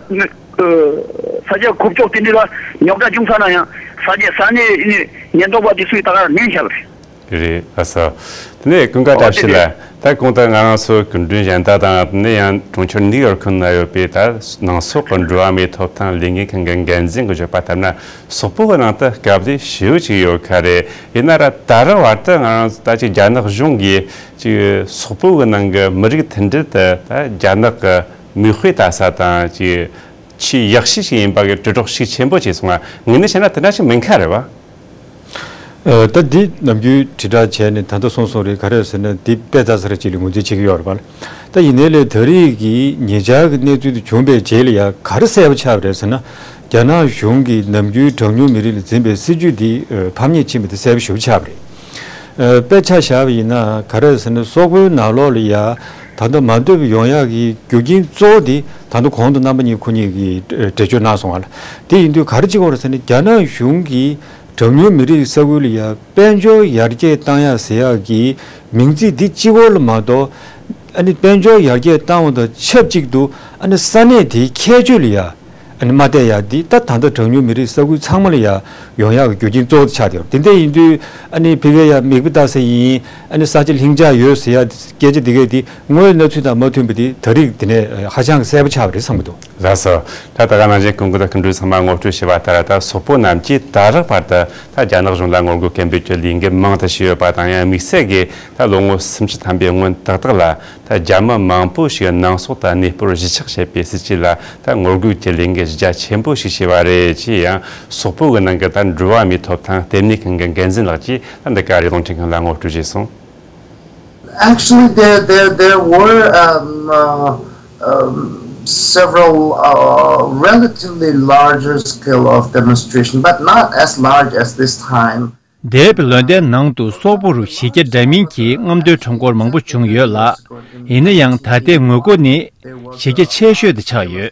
ས་ཆ་རྒུབ་ཀྱོག་དེ་འདྲ་ལ་རྙོག་དྲ་བྱུང་ཚར་ན་ཡང་ས་ཆ་ས་གནས་ནས་ཉེན་རྟོག་པ་དེ་ཚོས་ད་ག་ནན་བཞག་པ་རེད། རེད། ཨ་ས། དེ་ནས་ཀུན་དགའ་ཨོ། བཀྲ་དེ་ཤིས་རེད། ལགས། ད་གོང་དུ་ང་རང་ཚོ་སྐུ་མགྲོན་གཞན་དག་དང་། དེ་ནས་ཡང་གྲོང་ཁྱེར་ནིའུ་ཡོག་ཁུལ་ན་ཡོད་པའི་ད་ནང་སོག་གི་འགྲོ་བ་མིའི་ཐོབ་ཐང་ལས་འགུལ་ཁང་གི་འགན་འཛིན་གྱིས་བརྗོད་པ་ལྟར་ན། སོག་པོ་གི་ནང་དུ་དཀའ་ལས་ཞེ་པོ་ཅིག་ཡོད་ཁ་རེད། ཡིན་ན་ར་ད་རེས་བར་དུ་ང་རང་ད་ཅིག་རྒྱ་ནག་གཞུང་གིས་ཅིག་སོག་པོ་གི་ནང་གི་མི་རིགས་མཐུན་སྒྲིལ་དེ་ད་རྒྱ་ནག་གི་མིག་དཔེ་ལྟ་ས་དང་། ཅིག་ཆེས་ཡག་ཤོས་ཤིག་ཡིན་པ་གི་དྲིལ་སྒྲོག་ཤུགས་ཆེན་པོ་བྱས་སོང་ང་། དངོས་གནས་བྱས་ན་དེ་འདྲ་ཞིག་མིན་ཁ་རེད་བ། ཨ། ད་འདི་ནམ་རྒྱུན་དྲིལ་བསྒྲགས་བྱས་ནས་ད་ལྟ་སོང་སོང་རེད། ག་རེ་ཟེར་ན་འདི་དཔེ་ལྟ་ས་རེ་ཅིག་ལ་ངོས་འཛིན་བྱེད་ཀྱི་ཡོད་རེད་པ། ད་ཡིན་ནའི་ལས་ད་རེས་ཀྱི་ཉེ་ཆར་གྱི་གནས་ཚུལ་དེ་བྱུང་བའི་རྗེས་ལ་ཡ་ག་རེ་གསལ་པོ་ཆགས་པ་རེད་ཟེར་ན། རྒྱ་ནག་གཞུང་གིས་ནམ་རྒྱུན་གྲངས་ཉུང་མི་རིགས་ལ་འཛིན་པའི་སྲིད་ཇུས་འདི་ཕམ་ཉེས་ཕྱིན་པ་དེ་གསལ་པོ་ཞེ་པོ་ཆགས་པ་རེད། ཨ། དཔེ་ཆ་བཞག་པ་ཡིན་ན་ག་རེ་ཟེར་ན་སོག་པོའི་ནང་ལོགས་ལ་ཡ་ད་ལྟ་མ་འདོད་པ་ཡོང་ཡག་གི་རྒྱུ་རྐྱེན་གཙོ་བོ་དེ་ད་ལྟ་གོང་དུ་རྣམ་པ་གཉིས་ཁོ་གཉིས་ཀྱིས་འགྲེལ་བརྗོད་གནང་སོང་བ་ལ། དེ་ཡིན་དུས་ག་རེ་བྱེད་དགོས་རེད་ཟེར་ན། རྒྱ་ནག་གཞུང་གིས་གྲངས་ཉུང་མི་རིགས་ས་ཁུལ་ལ་ཡ་དཔལ་འབྱོར་ཡར་རྒྱས་བཏང་ཡག་ཟེར་ཡག་གི་མིང་ཚིག་འདི་གཅིག་པོ་ལ་མ་གཏོགས། ཨ་ནི་དཔལ་འབྱོར་ཡར་རྒྱས་བཏང་བ་དང་ཆབས་ཅིག་ཏུ་ཨ་ནི་ས་གནས་དེའི་ཁྱད་ཆོས་ལ་ཡ་ ཨ་ནི་མ་བསྡད་ཡ་འདི་ད་ད་ལྟ་གྲངས་ཉུང་མི་རིགས་ས་ཁུལ་ཚང་མ་ལ་ཡ་ཡོང་ཡག་གི་རྒྱུ་རྐྱེན་གཙོ་བོ་ཆགས་བསྡད་ཡོད་རེད། དེ་འདྲ་ཡིན་དུས་ཨ་ནི་ཕ་གིར་ཡ་མིག་དཔེ་ལྟ་ས་ཡིན། ཨ་ནི་ས་ཆ་ལྷིང་འཇགས་ཡོད་ཟེར་ཡ་སྐད་ཆ་འདི་གས་འདི་དངོས་ཡོད་གནས་ཚུལ་དང་མ་མཐུན་པ་འདི་ད་རེས་དེ་ནས་ཧ་ཅང་གི་གསལ་པོ་ཆགས་པ་རེད་བསམ་གྱི་འདུག་ལགས་སོ། ད་ད་ག་ནང་བཞིན་སྐུ་ངོ་དང་སྐུ་མགྲོན་ཚང་མ་ངོ་སྤྲོད་བྱས་པ་ལྟར། ད་སོག་པོ་རྣམས་ཀྱིས་ད་རག་བར་དུ་ད་རྒྱ་ནག་གཞུང་ལ་ངོ་རྒོལ་སྐད་འབོད་ཀྱི་ལས་འགུལ་མང་དུ་བྱས་ཡོད་པ་དང་། ཡང་དམིགས་བསལ་གྱིས་ད་ལོ་ངོ་སུམ་ཅུ་ཐམ་པའི་སྔོན་ཏག་ཏག་ལ་ད་རྒྱ་མི་མང་པོ་ཞིག་ནང་སོག་དང་གནས་སྤོར་གཞིས་ཆགས་བྱེད་པའི་སྲིད་ཇུས་ལ་ད་ངོ་རྒོལ་གྱི་ལས་འགུལ་རྒྱ་ཆེན་པོ་ཞིག་བྱས་པ་རེད། ཅེས་ཡང་སོག་པོ་གི་ནང་གི་ད་འགྲོ་བ་མིའི་ཐོབ་ཐང་ལྟེ་གནས་ཁང་གི་འགན་འཛིན་ལགས་ཀྱིས་ད་འདི་ག་རེད་རླུང་འཕྲིན་ཁང་ལ་ངོ་སྤྲོད་བྱས་སོང་། Actually, there, there, there were um, uh, um, several uh, relatively larger scale of demonstration, but not as large as this time. འདས་པའི་ལོ་ཟླའི་ནང་དུ་སོག་པོ་རུ་གཞི་རྒྱ་འདྲ་མིན་གྱི་རྔམ་སྟོན་ཁྲོམ་སྐོར་མང་པོ་བྱུང་ཡོད་ལ། ཡིན་ན་ཡང་ད་ལྟའི་ངོ་རྒོལ་ནི་གཞི་རྒྱ་ཆེ་ཤོས་དེ་ཆགས་ཡོད།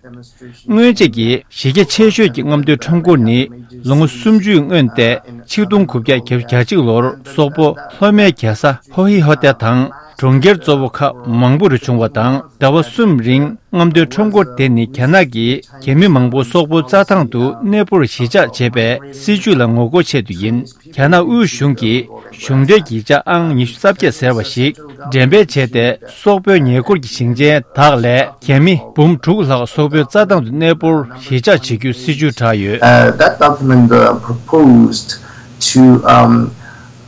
སྔོན་ཆད་ཀྱི་གཞི་རྒྱ་ཆེ་ཤོས་ཀྱི་རྔམ་སྟོན་ཁྲོམ་སྐོར་ནི་ལོ་ངོ་སུམ་ཅུའི་སྔོན་ཏེ་ཆིག་སྟོང་དགུ་བརྒྱ་གྱ་གཅིག་ལོར་སོག་པོ་ལྷོ་མའི་རྒྱལ་ས་ཧོ་ཧི་ཧོ་ཏེ་དང་གྲོང་ཁྱེར་གཙོ་བོ་ཁག་མང་པོ་རུ་བྱུང་བ་དང་། ཟླ་བ་གསུམ་རིང་རྔམ་སྟོན་ཁྲོམ་སྐོར་དེ་ནི་རྒྱ་ནག་གིས་རྒྱ་མི་མང་པོ་སོག་པོའི་རྩྭ་ཐང་དུ་གནས་སྤོར་གཞིས་ཆགས་བྱེད་པའི་སྲིད་ཇུས་ལ་ངོ་རྒོལ་ཆེད་དུ་ཡིན། རྒྱ་ནག་དབུས་གཞུང་གིས་གཞུང་འབྲེལ་གྱི་ལྕགས་ཨང་ཉི་ཤུ་རྩ་བརྒྱད་ཟེར་བ་ཞིག་འགྲེམས་སྤེལ་བྱས་ཏེ། སོག་པོའི་ཉེ་འཁོར་གྱི་ཞིང་ཆེན་དག་ལས་རྒྱ་མི་འབུམ་དྲུག་ལྷག་སོག་པོའི་རྩྭ་ཐང་དུ་གནས་སྤོར་གཞིས་ཆགས་བྱེད་རྒྱུའི་སྲིད་ཇུས་བསྒྲགས་ཡོད། Uh, that document uh, proposed to um,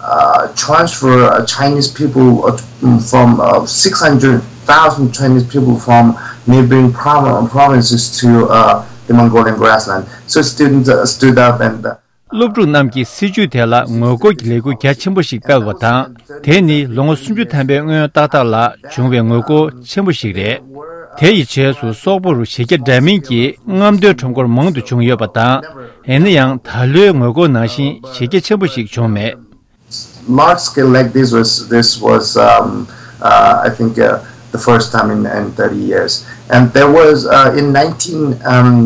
uh, transfer uh, Chinese people uh, from uh, six hundred thousand Chinese people from neighboring prom- provinces to uh, the Mongolian grassland. So students uh, stood up and uh, སློབ་ཕྲུག་རྣམས་ཀྱིས་སྲིད་ཇུས་དེ་ལ་ངོ་རྒོལ་གྱི་ལས་འགུལ་རྒྱ་ཆེན་པོ་ཞིག་སྤེལ་བ་དང་། དེ་ནི་ལོ་ངོ་སུམ་ཅུ་ཐམ་པའི་སྔོན་ཏག་ཏག་ལ་བྱུང་བའི་ངོ་རྒོལ་ཆེན་པོ་ཞིག་རེད། དེ་ཡི་རྗེས་སུ་སོག་པོ་རུ་གཞི་རྒྱ་འདྲ་མིན་གྱི་རྔམ་སྟོན་ཁྲོམ་སྐོར་མང་དུ་བྱུང་ཡོད་པ་དང་། ཡིན་ན་ཡང་ད་ལོའི་ངོ་རྒོལ་ནང་བཞིན་གཞི་རྒྱ་ཆེན་པོ་ཞིག་བྱུང་མེད། Large scale like this was this was um, uh, I think uh, the first time in, in thirty years. And there was uh, in nineteen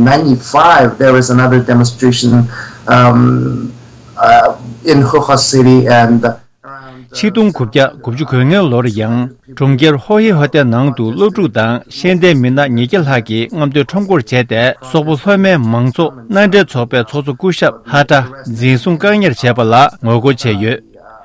ninety-five there was another demonstration um, uh, in Hoha city and around ཆིག་སྟོང་དགུ་བརྒྱ་དགུ་བཅུ་གོ་ལྔའི་ལོར་ཡང་གྲོང་ཁྱེར་ཧོ་ཧི་ཧོ་ཏའི་ནང་དུ་སློབ་ཕྲུག་དང་ཤེས་ལྡན་མི་སྣ་ཉིས་བརྒྱ་ལྷག་གིས་རྔམ་སྟོན་ཁྲོམ་སྐོར་བྱས་ཏེ། སོག་པོ་ལྷོ་མའི་མང་གཙོ་མནའ་འབྲེལ་ཚོགས་པའི་ཚོགས་གཙོ་སྐུ་ཞབས་ཧ་ཀྲ་འཛིན་བཟུང་བཀག་ཉར་བྱས་པ་ལ་ངོ་རྒོལ་བྱས་ཡོད།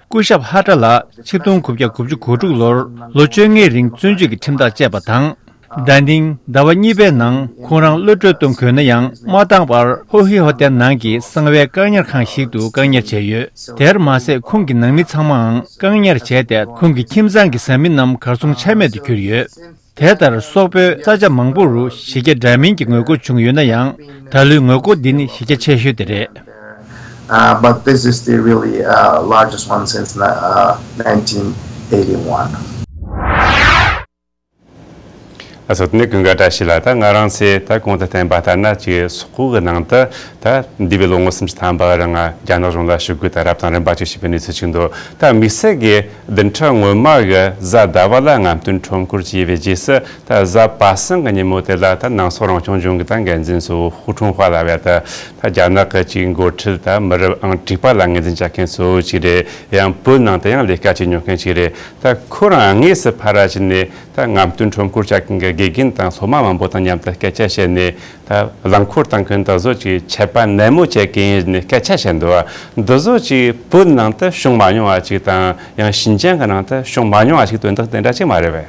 སྐུ་ཞབས་ཧ་ཀྲ་ལགས་ཆིག་སྟོང་དགུ་བརྒྱ་དགུ་བཅུ་གོ་དྲུག་ལོར་ལོ་བཅོ་ལྔའི་རིང་བཙོན་འཇུག་གི་ཁྲིམས་ཐག་བཅད་པ་དང་། ཟླ་ནིང་ཟླ་བ་གཉིས་པའི་ནང་ཁོང་རང་གློད་གྲོལ་གཏོང་དགོས་ན་ཡང་མ་བཏང་བར་ཧོ་ཧི་ཧོ་ཏའི་ནང་གི་གསང་བའི་བཀག་ཉར་ཁང་ཞིག་ཏུ་བཀག་ཉར་བྱས་ཡོད། དེར་མ་ཟད་ཁོང་གི་ནང་མི་ཚང་མའང་བཀག་ཉར་བྱས་ཏེ། ཁོང་གི་ཁྱིམ་ཚང་གི་བཟའ་མི་རྣམས་གར་སོང་ཆ་མེད་དུ་གྱུར་ཡོད། དེ་ལྟར་སོག་པོའི་ས་ཆ་མང་པོ་རུ་གཞི་རྒྱ་འདྲ་མིན་གྱི་ངོ་རྒོལ་བྱུང་ཡོད་ན་ཡང་། ད་ལོའི་ངོ་རྒོལ་འདི་ནི་གཞི་རྒྱ་ཆེ་ཤོས་དེ་རེད། Uh, but this is the really uh, largest one since uh, nineteen eighty-one. ལགས་སོ། དེ་ནས་ཀུན་དགའ་བཀྲ་ཤིས་ལགས། ད་ང་རང་ཚོས་ད་གོང་དུ་བསྟན་པ་ལྟར་ན་ཅིག་སོག་པོ་གི་ནང་དུ་ད་འདས་པའི་ལོ་ངོ་སུམ་ཅུ་ཐམ་པ་རིང་རྒྱ་ནག་གཞུང་ལ་ཞུ་སྐུལ་དང་རབ་དང་རིམ་པ་ཅིག་བྱས་པའི་གནས་ཚུལ་ཅིག་འདུག་ད་དམིགས་བསལ་གྱིས་བདུན་ཕྲག་སྔོན་མ་གི་གཟའ་ཟླ་བ་ལ་རྔམ་སྟོན་ཁྲོམ་སྐོར་བྱས་པའི་རྗེས་སུ། ད་གཟའ་པ་སངས་ཀྱི་ཉིན་མོ་དེ་ལ་ད་ནང་སོག་རང་སྐྱོང་ལྗོངས་ཀྱི་ད་འགན་འཛིན་གཙོ་བོ་ཧུའུ་ཁྲུང་ཧྭ་ལགས་ད་ད་རྒྱ་ནག་གི་ཅིག་འགོ་ཁྲིད་ད་མི་རབས་ཨང་དྲུག་པ་ལ་ངོས་འཛིན་བྱ་མཁན་གཙོ་བོ་ཅིག་རེད། ཡང་བོད་ནང་དུ་ཡང་ལས་ཀ་བྱེད་མྱོང་མཁན་ཅིག་རེད། ད་ཁོ་རང་དངོས་སུ་ཕར་ར་ཕྱིན་ནས་ད་རྔམ་སྟོན་ཁྲོམ་སྐོར་བྱ་མཁན་གྱི་དགེ་རྒན་དང་སློབ་མ་མང་པོ་དང་མཉམ་དུ་སྐད་ཆ་བཤད་ནས། ད་རླངས་འཁོར་བཏང་མཁན་དེ་ཚོ་ཅིག་ཆད་པ་ནན་མོ་བྱེད་མཁན་ཡིན་ནས་སྐད་ཆ་བཤད་འདུག་འདི་ཚོ་ཅིག་བོད་ནང་དུ་བྱུང་མ་མྱོང་བ་ཅིག་དང་། ཡང་ཞིན་ཅང་གི་ནང་དུ་བྱུང་མ་མྱོང་བ་ཅིག་དོན་དག་དེ་འདྲ་ཅིག་མ་རེད་པས།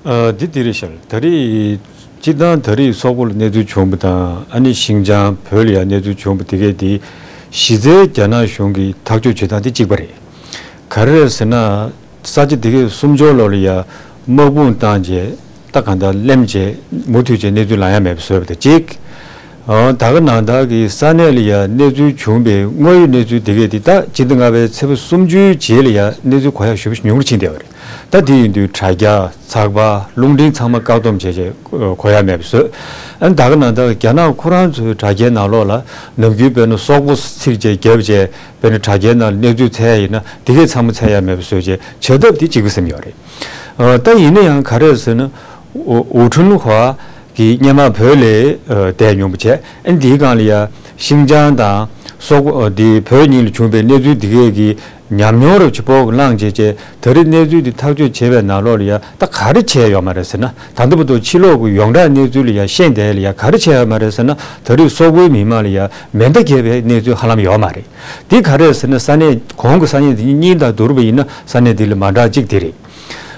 ཨ། འདི་འདི་རེད་ཤག་ད་རེས་སྤྱིར་བཏང་ད་རེས་སོག་པོ་ལ་གནས་ཚུལ་བྱུང་བ་དང་། ཨ་ནི་ཞིན་ཅང་བོད་ལ་ཡང་གནས་ཚུལ་བྱུང་བ་དེ་གས་དེ་གཞི་རྩའི་རྒྱ་ནག་གཞུང་གིས་ཐག་གཅོད་བྱེད་སྟངས་དེ་གཅིག་པ་རེད། ག་རེ་རེད་ཟེར་ན། ས་ཆ་དེ་གའི་སུམ་ཅུ་ལོགས་ལ་ཡ་དམག་དཔུང་བཏང་རྗེས་ད་གང་ལྟར་གླེམ་བྱས་མུ་མཐུད་བྱས་གནས་ཚུལ་ལངས་ཡ་མེད་པ་བཟོས་པ་དང་གཅིག་ཨ། ད་ག་ནང་ལྟར་གྱི་ས་གནས་ལ་ཡ་གནས་ཚུལ་བྱུང་བའི་དངོས་ཡོད་གནས་ཚུལ་དེ་གའི་དེ་ད་སྤྱི་ཟླ་ལྔ་པའི་ཚེས་པ་སུམ་ཅུའི་རྗེས་ལ་ཡ་གནས་ཚུལ་གོ་ཡ་ཞེ་པོ་ཉུང་རུ་ཕྱིན་བསྡད་པ་རེད། ད་དེ་ཡིན་དུས་དྲ་རྒྱ་ཚགས་པར་རླུང་འཕྲིན་ཚང་མ་བཀག་སྡོམ་བྱས་བྱས་གོ་ཡ་མེད་པ་བཟོས། ཨ་ནི་ད་ག་ནང་ལྟར་རྒྱ་ནག་ཁོ་རང་ཚོའི་དྲ་རྒྱའི་ནང་ལོགས་ལ་ནམ་རྒྱུན་དཔེར་ན་སོག་པོ་ཚིག་བཅས་བརྒྱབ་བྱས། དཔེར་ན་དྲ་རྒྱའི་ནང་གནས་ཚུལ་འཚོལ་ཡ་ཡིན་ན་དེ་གས་ཚང་མ་འཚོལ་ཡ་མེད་པ་བཟོས་བྱས་བྱ་ཐབས་དེ་གཅིག་པུ་ཟིན་ཡོད་རེད། ཨ། ད་ཡིན་ན་ཡང་ག་རེ་ཟེར་ན། ཧུའུ་ཧུའུ་ཁྲུང་ཧྭ་གིས་སྔོན་མ་བོད་ལ་ཨ་བསྡད་མྱོང་བ་བྱས། ཨ་ནི་དེའི་སྒང་ལ་ཡ་ཤིན་ཅང་དང་སོག་པོ་དེ་བོད་གཉིས་ལ་བྱུང་བའི་གནས་ཚུལ་དེ་གས་ཀྱི་ ཉམས་མྱོང་རབ་ཆེ་པོ་གི་བླངས་བྱས་བྱས་ད་རེས་གནས་ཚུལ་འདི་ཐག་གཅོད་བྱས་པའི་ནང་ལོགས་ལ་ཡ་ད་ག་རེ་བྱས་ཡོད་མ་རེད་ཟེར་ན། ད་ལྟ་བར་དུ་ཕྱི་ལོགས་ཀྱི་ཡོངས་གྲགས་གནས་ཚུལ་ལ་ཡ་ཤེས་བསྡད་ལ་ཡ་ག་རེ་བྱས་ཡོད་མ་རེད་ཟེར་ན། ད་རེས་སོག་པོའི་མི་མང་ལ་ཡ་མེ་མདའ་བརྒྱབ་པའི་གནས་ཚུལ་ཧ་ལམ་ཡོད་མ་རེད། འདི་ག་རེ་རེད་ཟེར་ན། ས་གནས་གོང་གི་ས་གནས་འདི་གཉིས་དང་བསྡུར་བ་ཡིན་ན་ས་གནས་འདི་ལ་མ་འདྲ་གཅིག་འདི་རེད།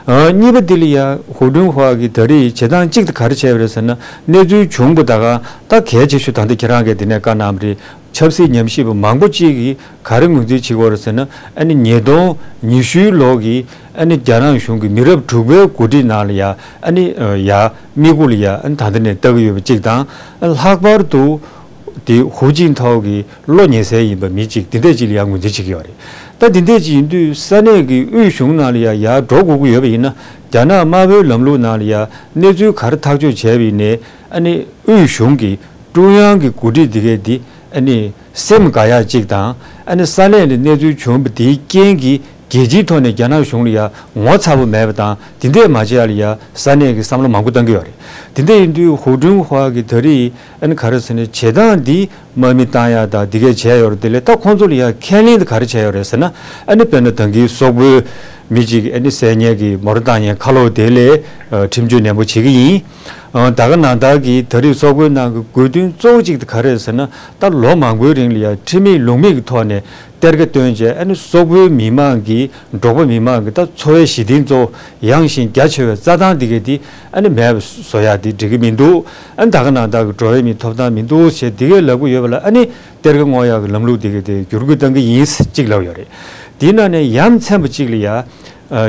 ཨ། གཉིས་པ་འདི་ལ་ཡ་ཧུའུ་ཀྲུང་ཧྭ་གི་ད་རེས་བྱེད་སྟངས་གཅིག་དེ་ག་རེ་བྱས་པ་རེད་ཟེར་ན། གནས་ཚུལ་བྱུང་བ་ད་ག་ད་གལ་ཆེ་ཤོས་ད་ལྟ་ཁྱེད་རང་གིས་འདི་ནས་བཀའ་གནང་བ་རེད། ཆབ་སྲིད་ཉམས་ཞིབ་པ་མང་པོ་གཅིག་གིས་ག་རེ་ངོས་འཛིན་བྱེད་ཀྱི་ཡོད་རེད་ཟེར་ན། ཨ་ནི་ཉིས་སྟོང་ཉི་ཤུའི་ལོ་གི་ཨ་ནི་རྒྱ་ནག་གཞུང་གི་མི་རབས་དྲུག་པའི་འགོ་ཁྲིད་ནང་ལ་ཡ་ཨ་ནི་ཡ་མིག་གུ་ལ་ཡ་ཨ་ནི་ད་ལྟ་ནས་ལྟ་གི་ཡོད་པ་གཅིག་དང་། ལྷག་པར་དུ་དེ་ཧུའུ་ཅིན་ཐའོ་གི་བློ་ཉེ་སའི་ཡིན་པ་མི་གཅིག་འདི་འདྲས་གཅིག་ལ་ཡ་ངོས་འཛིན་བྱེད་ཀྱི་ཡོད་རེད། ད་འདི་འདྲས་གཅིག་ཡིན་དུས་ས་གནས་ཀྱི་དབུས་གཞུང་ནང་ལ་ཡ་ཡར་འགྲོ་དགོས་ཀྱི་ཡོད་པ་ཡིན་ན། རྒྱ་ནག་དམར་པོའི་ལམ་ལུགས་ནང་ལ་ཡ་གནས་ཚུལ་ག་རེ་ཐག་གཅོད་བྱས་པ་ཡིན་ནའི་ཨ་ནི་དབུས་གཞུང་གི་ཀྲུང་དབྱང་གི་འགོ་ཁྲིད་འདི་གས་འདི་ཨ་ནི་སེམས་དགའ་ཡག་གཅིག་དང་། ཨ་ནི་ས་གནས་ལ་གནས་ཚུལ་བྱུང་བ་དེའི་རྐྱེན་གྱིས་རྒྱལ་སྤྱིའི་ཐོག་ནས་རྒྱ་ནག་གཞུང་ལ་ཡ་ངོ་ཚ་པོ་མེད་པ་དང་། དེ་འདྲས་མ་བྱེད་ཡ་ལ་ཡ་ས་གནས་ཀྱི་བསམ་བློ་མང་པོ་བཏང་གི་ཡོད་རེད། དེ་འདྲས་ཡིན་དུས་ཧུའུ་ཀྲུང་ཧྭ་གི་ད་རེས་ཨ་ནི་ག་རེ་ཟེར་ན། བྱེད་སྟངས་འདི་དམག་མི་བཏང་ཡ་དང་འདི་གས་བྱས་ཡོད་རེད། དེ་ལས་ད་ཁོང་ཚོ་ལ་ཡ་ཁས་ལེན་དེ་ག་རེ་བྱས་ཡོད་རེད་ཟེར་ན། ཨ་ནི་དཔེར་ན་ད་གིན་སོག་པོའི་མི་གཅིག་ཨ་ནི་བསད་ཉེས་ཀྱི་མོ་ཊ་བཏང་ཉེན་ཁ་ལོ་དེ་ལས་ཁྲིམས་གཅོད་ནན་པོ་བྱེད་ཀྱི་ཡིན། ད་ག་ནང་ལྟར་གྱི་ད་རེས་སོག་པོའི་ནང་གི་དགོས་འདུན་གཙོ་བོ་གཅིག་དེ་ག་རེ་རེད་ཟེར་ན། ད་ལོ་མང་པོའི་རིང་ལ་ཡ་ཁྲིམས་མེད་ལུགས་མེད་ཀྱི་ཐོག་ནས་གཏེར་ཁ་བཏོན་བྱས། ཨ་ནི་སོག་པོའི་མི་མང་གི་འབྲོག་པ་མི་མང་གི་ད་འཚོ་བའི་གཞི་རྟེན་གཙོ་བོ་ཡངས་ཤིང་རྒྱ་ཆེ་བའི་རྩྭ་ཐང་འདི་གས་འདི་ཨ་ནི་མེད་པ་བཟོ་ཡ་འདི་འགྲིག་གི་མི་འདུག་ཨ་ནི་ད་ག་ནང་ལྟར་གྱི་འགྲོ་བའི་མིའི་ཐོབ་ཐང་མི་འདུག་ཞེས་འདི་གས་ལབ་ཀྱི་ཡོད་པ་ལ། ཨ་ནི་གཏེར་ཁ་བསྔོག་ཡག་གི་ལམ་ལུགས་འདི་གས་དེ་བསྒྱུར་བཅོས་གཏང་གི་ཡིན་ཟེར་གཅིག་ལབ་ཡོད་རེད། དེའི་ནང་ནས་ཡ་མཚན་པ་གཅིག་ལ་ཡ། ཨ།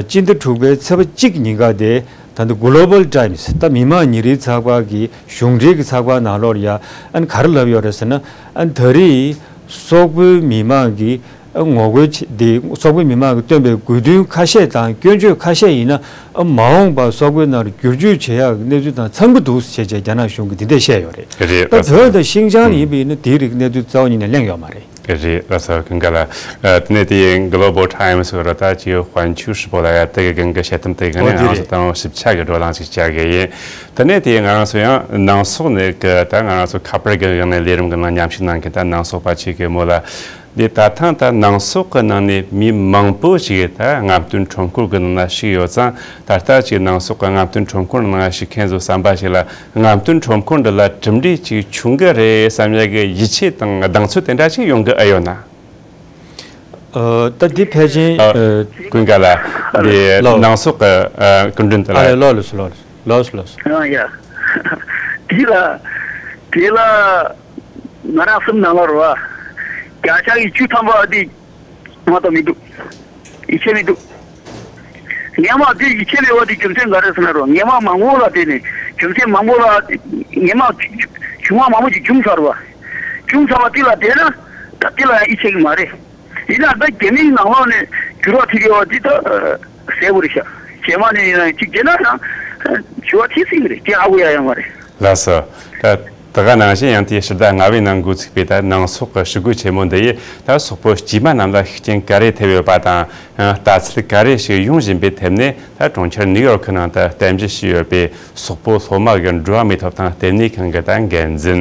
སྤྱི་ཟླ་དྲུག་པའི་ཚེས་པ་གཅིག་ཉིན་ཀ་དེ་ད་ལྟ་Global Times ད་མི་དམངས་ཉིན་རེའི་ཚགས་པར་གྱི་གཞུང་འབྲེལ་གྱི་ཚགས་པར་ནང་ལོགས་ལ་ཡ་ཨ་ནི་ག་རེ་ལབ་ཡོད་རེད་ཟེར་ན། ཨ་ནི་ད་རེས་སོག་པོའི་མི་མང་གིས་ཨ་ངོ་རྒོལ་བྱེད་དེ། སོག་པོའི་མི་མང་གིས་བཏོན་པའི་དགོས་འདུན་ཁ་ཤས་དང་སྐྱོན་བརྗོད་ཁ་ཤས་ཡིན་ན། ཨ་མ་འོངས་པར་སོག་པོའི་ནང་ལ་བསྒྱུར་བཅོས་བྱེད་ཡག་གི་གནས་ཚུལ་དང་འཚམ་གྱི་འདུག་ཟེར་བྱས་རྒྱ་ནག་གཞུང་གིས་འདི་འདྲས་བཤད་ཡོད་རེད། རེད། ད་བོད་དང་ཤིན་ཅང་ལ་ཡིན་པ་ཡིན་ན་དེའི་རིགས་གནས་ཚུལ་རྩ་བ་ཉིད་ནས་གླེང་ཡོད་མ་རེད། རེད། ལགས་སོ། ཀུན་དགའ་ལགས། ཨ། དེ་ནས་དེ་Global Times ཟེར་བ་ད་ཅིག་དཔལ་འབྱོར་ཧྲིལ་པོ་ལ་ཡ་དེ་གི་གང་གི་བཤད་ཐུབ་དེ་གང་ནས་ང་ཚོ་ད་ཞིབ་ཆ་གི་བགྲོ་གླེང་ཞིག་བྱ་གི་ཡིན། དེ་ནས་དེ་ང་རང་ཚོ་ཡང་ནང་སོག་ནས་གི་ད་ང་རང་ཚོ་ཁ་པར་གི་ངང་ནས་ལས་རིམ་གི་ནང་མཉམ་ཞུགས་གནང་མཁན་ད་ནང་སོག་པ་ཅིག་གི་མོ་ལ། འདི་ད་ཐེངས་ད་ནང་སོག་གི་ནང་ནས་མི་མང་པོ་ཞིག་ད་རྔམ་སྟོན་ཁྲོམ་སྐོར་གི་ནང་ན་ཞུགས་ཡོད་ཙང་། ད་ལྟ་ཅིག་ནང་སོག་གི་རྔམ་སྟོན་ཁྲོམ་སྐོར་ནང་ཞུགས་མཁན་ཚོ་བསམ་པ་ཞིག་ལ། རྔམ་སྟོན་ཁྲོམ་སྐོར་འདི་ལ་གྲུབ་འབྲས་ཅིག་བྱུང་གི་རེད་བསམ་ཡག་གི་ཡིད་ཆེས་དང་གདེང་ཚོད་དེ་འདྲ་ཅིག་ཡོང་གི་ཨེ་ཡོད་ན། ཨ། ད་འདི་ཕལ་ཆེར། ཨ། ཨ། ཀུན་དགའ་ལགས། འདི་ལགས། ནང་སོག་གི་ཨ་སྐུ་མགྲོན་དེ་ལ། ཨ་ལེ། ལགས་ལགས་སོ། ལགས་ལགས་སོ། ལགས་སོ། ཨ་ཡ། དེ་ལ་དེ་ལ་ང་རང་སེམས་ནང་ལ་རེད་བ། བརྒྱ་ཆ་ཡི་བཅུ་ཐམ་པ་འདི་ང་ལྟ་མི་འདུག་ཡིད་ཆེས་མི་འདུག་སྔོན་མ་དེ་ཡིད་ཆེས་མེད་པ་དེ་རྒྱུ་མཚན་ག་རེ་ཟེར་ན་རོ། སྔོན་མ་མང་པོ་ལ་བརྟེན་ནས་རྒྱུ་མཚན་མང་པོ་ལ་སྔོན་མ་བྱུང་བ་མང་པོ་ཅིག་བྱུང་ཚར་བ། བྱུང་ཚར་བ་དེ་ལ་བསྡད་ན་ད་དེ་ལ་ཡང་ཡིད་ཆེས་ཀྱི་མ་རེད། ཡིན་ན་ད་རྒྱ་མིའི་ནང་ལོགས་ནས་འགྱུར་བ་ཐེབས་ཡོད་པ་དེ་ད་གསལ་པོ་རེད་ཤག་རྗེས་མ་ནས་ཡིན་ན་ཅིག་བྱས་ན་ཡང་འགྱུར་བ་ཐེབས་སྲིད་ཀྱི་རེད། དེ་ཧ་གོ་ཡ་ཡོད་མ་རེད། ལགས་སོ། ད་ད་ག་ནང་བཞིན་ཡང་དེའི་ཕྱི་ཟླ་ལྔ་པའི་ནང་འགོ་ཚུགས་པའི་ད་ནང་སོག་གི་ཞི་རྒོལ་ཆེན་མོ་འདི་ཡིས་ད་སོག་པོ་དཀྱུས་མ་རྣམས་ལ་ཤུགས་རྐྱེན་ག་རེ་ཐེབས་ཡོད་པ་དང་། ཡང་ལྟ་ཚུལ་ག་རེ་ཞིག་ཡོང་བཞིན་པའི་ཐད་ནས། ད་གྲོང་ཁྱེར་ནིའུ་ཡོག་གི་ནང་དུ་རྟེན་གཞི་བྱས་ཡོད་པའི་སོག་པོ་སློབ་མ་གི་འགྲོ་བ་མིའི་ཐོབ་ཐང་ལྟེ་གནས་ཁང་གི་ད་འགན་འཛིན་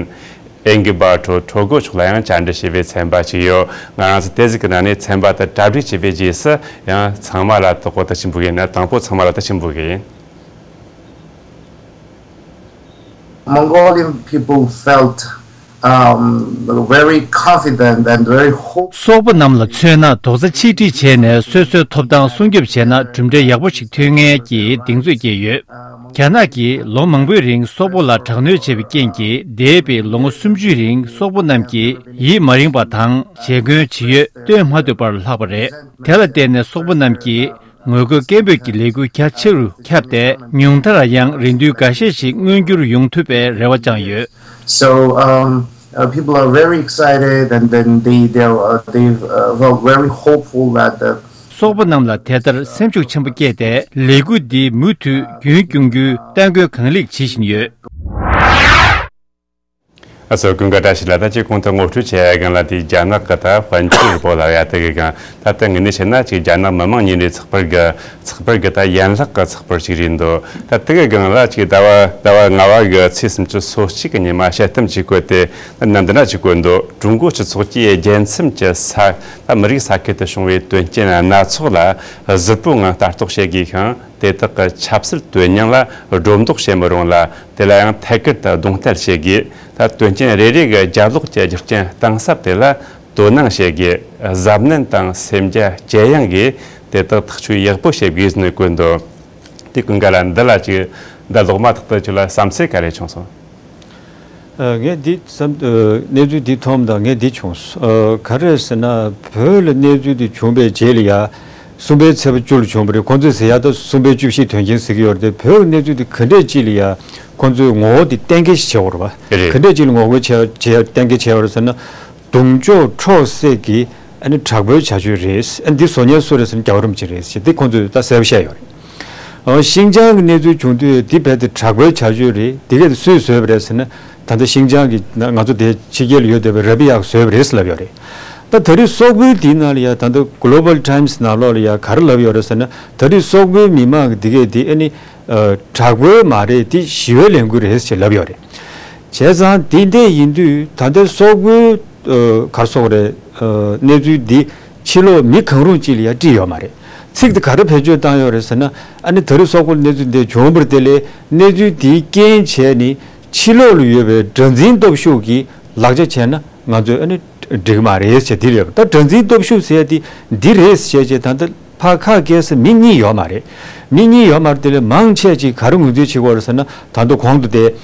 ཨེན་གི་བར་ཊོ་ཁྲོ་གོ་མཆོག་ལ་ཡང་བཅར་འདྲི་བྱས་པའི་ཚན་པ་ཞིག་ཡོད། ང་རང་ཚོ་དེ་ཟིག་གི་ནང་ནས་ཚན་པ་དེ་གྲ་སྒྲིག་བྱས་པའི་རྗེས་སུ་ཡང་ཚང་མ་ལ་དོ་ཁུར་དེ་ཆེན་པོ་ཡིན་ན། དང་པོ་ཚང་མ་ལ་དེ་ཆེན་པོ་གི་ཡིན། Mongolian people felt, um, very confident and very hope. སོག་པོ་རྣམས་ལ་མཚོན་ན། རྡོག་རྩ་ཆིག་སྒྲིལ་བྱས་ནས་སོ་སོའི་ཐོབ་ཐང་སྲུང་སྐྱོབ་བྱས་ན་གྲུབ་འབྲས་ཡག་པོ་ཞིག་ཐོན་ངེས་ཀྱི་གདེང་ཚོད་སྐྱེས་ཡོད། རྒྱ་ནག་གིས་ལོ་མང་པོའི་རིང་སོག་པོ་ལ་དྲག་གནོན་བྱས་པའི་རྐྱེན་གྱིས། འདས་པའི་ལོ་ངོ་སུམ་ཅུའི་རིང་སོག་པོ་རྣམས་ཀྱིས་ཡིད་མ་རིངས་པ་དང་། བྱེད་སྒོའི་ཇི་ཡོད་སྟོན་མ་ཐུབ་པར་ལྷག་པ་རེད། དེ་ལ་བརྟེན་ནས་སོག་པོ་རྣམས་ཀྱིས་ངོ་རྒོལ་སྐད་འབོད་ཀྱི་ལས་འགུལ་རྒྱ་ཆེ་རུ་ཁྱབ་སྟེ། ཉུང་མཐར་ཡང་རིན་བསྡུར་འགའ་ཤས་ཤིག་མངོན་འགྱུར་ཡོང་ཐུབ་པའི་རེ་བ་བཅངས་ཡོད། So, um, uh, people are very excited, and then they, they, uh, they, uh, felt very hopeful that the སོག་པོ་རྣམས་ལ་དེ་ལྟར་སེམས་ཤུགས་ཆེན་པོ་སྐྱེས་ཏེ། ལས་འགུལ་འདི་མུ་མཐུད་རྒྱུན་སྐྱོང་རྒྱུའི་སྟ་གོན་གང་ལེགས་བྱེད་བཞིན་ཡོད། ཨ་སོ་ཀུན་དགའ་བཀྲ་ཤིས་ལགས། ད་ཅིག་གོང་དུ་ངོ་སྤྲོད་བྱས་ཡ་གང་ལ་དེ་རྒྱ་ནག་གི་ད་དཔལ་འབྱོར་རུ་པོ་ལ་ཡ་དེ་གི་གང་ད་ལྟ་ངེས་ནས་བཤད་ན་ཅིག་རྒྱ་ནག་མི་དམངས་ཉིན་རེའི་ཚགས་པར་གི་ཚགས་པར་གི་ད་ཡན་ལག་གི་ཚགས་པར་ཞིག་རེད་འདུག་ད་དེ་གི་གང་ལ་ཅིག་ཟླ་བ་ཟླ་བ་ལྔ་བ་གི་ཚེས་སུམ་ཅུ་སོ་གཅིག་གི་ཉི་མ་དཔྱད་གཏམ་ཅིག་བཀོད་དེ་ནམ་འདི་འདྲ་ཅིག་བཀོད་འདུག་ཀྲུང་གོ་སྤྱི་ཚོགས་ཀྱིས་རྒྱལ་མཚམས་ཀྱི་ས་ད་མི་རིགས་ས་ཁུལ་དུ་བྱུང་བའི་དོན་རྐྱེན་སྣ་ཚོགས་ལ་གཟིར་པོའི་ངང་ལྟ་རྟོག་བྱེད་དགོས་ཤིང་། དེ་དག་གི་ཆབ་སྲིད་དོན་སྙིང་ལ་སྒྲོ་འདོགས་བྱེད་མི་རུང་ལ། དེ་ལ་ཡང་ཐད་ཀར་དུ་རྡུང་རྡེག་བྱེད་དགོས། ད་དོན་རྐྱེན་རེ་རེ་གི་རྒྱབ་ལོགས་ཀྱི་རྒྱུ་རྐྱེན་གཏིང་ཟབ་དེ་ལ་དོ་སྣང་བྱེད་དགོས། གཟབ་ནན་དང་སེམས་རྒྱ་ཇེ་ཡངས་སྒོས་དེ་དག་ཐག་གཅོད་ཡག་པོ་བྱེད་དགོས་ཟེར་ནས་བཀོད་འདུག་དེ་ཀུན་དགའ་ལ་འདི་ལ་ཅིག་འདི་ལོག་མ་ཐག་ཏུ་ཁྱོད་ལ་བསམ་ཚུལ་ག་རེ་བྱུང་སོང་། ཨ། ངས་འདི་བསམ། ཨ། གནས་ཚུལ་འདི་མཐོང་དང་ངས་འདི་བྱུང་། ཨ། ག་རེ་ཟེར་ན། བོད་ལ་གནས་ཚུལ་འདི་བྱུང་བའི་རྗེས་ལ་ཡ། གསུམ་པའི་ཚེས་པ་བཅུ་ལ་བྱུང་བ་རེད། ཁོང་ཚོས་ཟེར་ཡ་ད་གསུམ་པའི་བཅུ་བཞི་དོན་རྐྱེན་ཟེར་གྱི་ཡོད་རེད་དེ། བོད་ཀྱི་གནས་ཚུལ་འདི་ག་འདྲས་ཅིག་ལ་ཡ་ཁོང་ཚོས་ངོ་བོ་འདི་གཏན་འཁེལ་བྱེད་དགོས་རེད་པ། རེད། ག་འདྲས་ཅིག་ལ་ངོ་རྒོལ་བྱས་བྱས་གཏན་འཁེལ་བྱས་པ་རེད་ཟེར་ན། རྡུང་གཅོག་འཕྲོག་བསྲེགས་ཀྱི་ཨ་ནི་དྲག་པོའི་བྱ་སྤྱོད་རེད། ཨ་ནི་འདི་བཟོ་མཁན་སུ་རེད་ཟེར་ན་རྒྱལ་བ་རིན་པོ་ཆེ་རེད་ཟེར་འདི་ཁོང་ཚོས་ད་གསལ་པོ་བཤད་ཡོད་རེད། ཨོ། ཤིན་ཅང་གི་གནས་ཚུལ་བྱུང་དུས་འདི་རྦད་དེ་དྲག་པོའི་བྱ་སྤྱོད་རེད། འདི་གས་དེ་སུས་བཟོས་པ་རེད་ཟེར་ན། ད་ལྟ་ཤིན་ཅང་གི་ང་ཚོ་དེ་ཕྱི་རྒྱལ་ལ་ཡོད་བསྡད་པའི་ར་བི་ཡག་བཟོས་པ་རེད་ཟེར་ལབ་ཡོད་རེད། ད་ད་རེས་སོག་པོའི་དེའི་ནང་ལ་ཡ་ད་ལྟ་Global Times་ནང་ལོགས་ལ་ཡ་ག་རེ་ལབ་ཡོད་རེད་ཟེར་ན། ད་རེས་སོག་པོའི་མི་མང་གི་འདི་གས་དེ་ཨ་ནི་དྲག་པོའི་མ་རེད། དེ་ཞི་བའི་ལས་འགུལ་རེད་ཅེས་ལབ་ཡོད་རེད། བྱས་ཙང་དེ་འདྲས་ཡིན་དུས་ད་ལྟ་སོག་པོའི་ག་རེ་ཟེར་དགོས་རེད། གནས་ཚུལ་འདི་ཕྱི་ལོགས་མི་གང་རུང་གཅིག་ལ་ཡ་དཀྲིས་ཡོད་མ་རེད། ཚིག་དེ་ག་རེ་བེད་སྤྱོད་བཏང་ཡོད་རེད་ཟེར་ན། ཨ་ནི་ད་རེས་སོག་པོར་གནས་ཚུལ་འདི་བྱུང་བར་དེ་ལས་གནས་ཚུལ་འདིའི་རྐྱེན་བྱས་ནས་ཕྱི་ལོགས་ལ་ཡོད་པའི་དགྲར་འཛིན་སྟོབས་ཤུགས་ཀྱིས་ལག་ཆ་བྱས་ན་ང་ཚོས་ཨ་ནི་འགྲིག་གི་མ་རེད་ཟེར་དེ་རེད། ད་དགྲར་འཛིན་སྟོབས་ཤུགས་ཟེར་དེ་འདི་རེད་ཟེར་བྱས་ད་ལྟ་ཕར་ཁ་སྐད་ཟེར་མི་གཉིས་ཡོད་མ་རེད། མི་གཉིས་ཡོད་མ་རེད། དེ་ལས་མང་ཆེ་ཅིག་ག་རེ་ངོས་འཛིན་བྱེད་ཀྱི་ཡོད་རེད་ཟེར་ན། ད་དུང་གོང་དུ་དེ།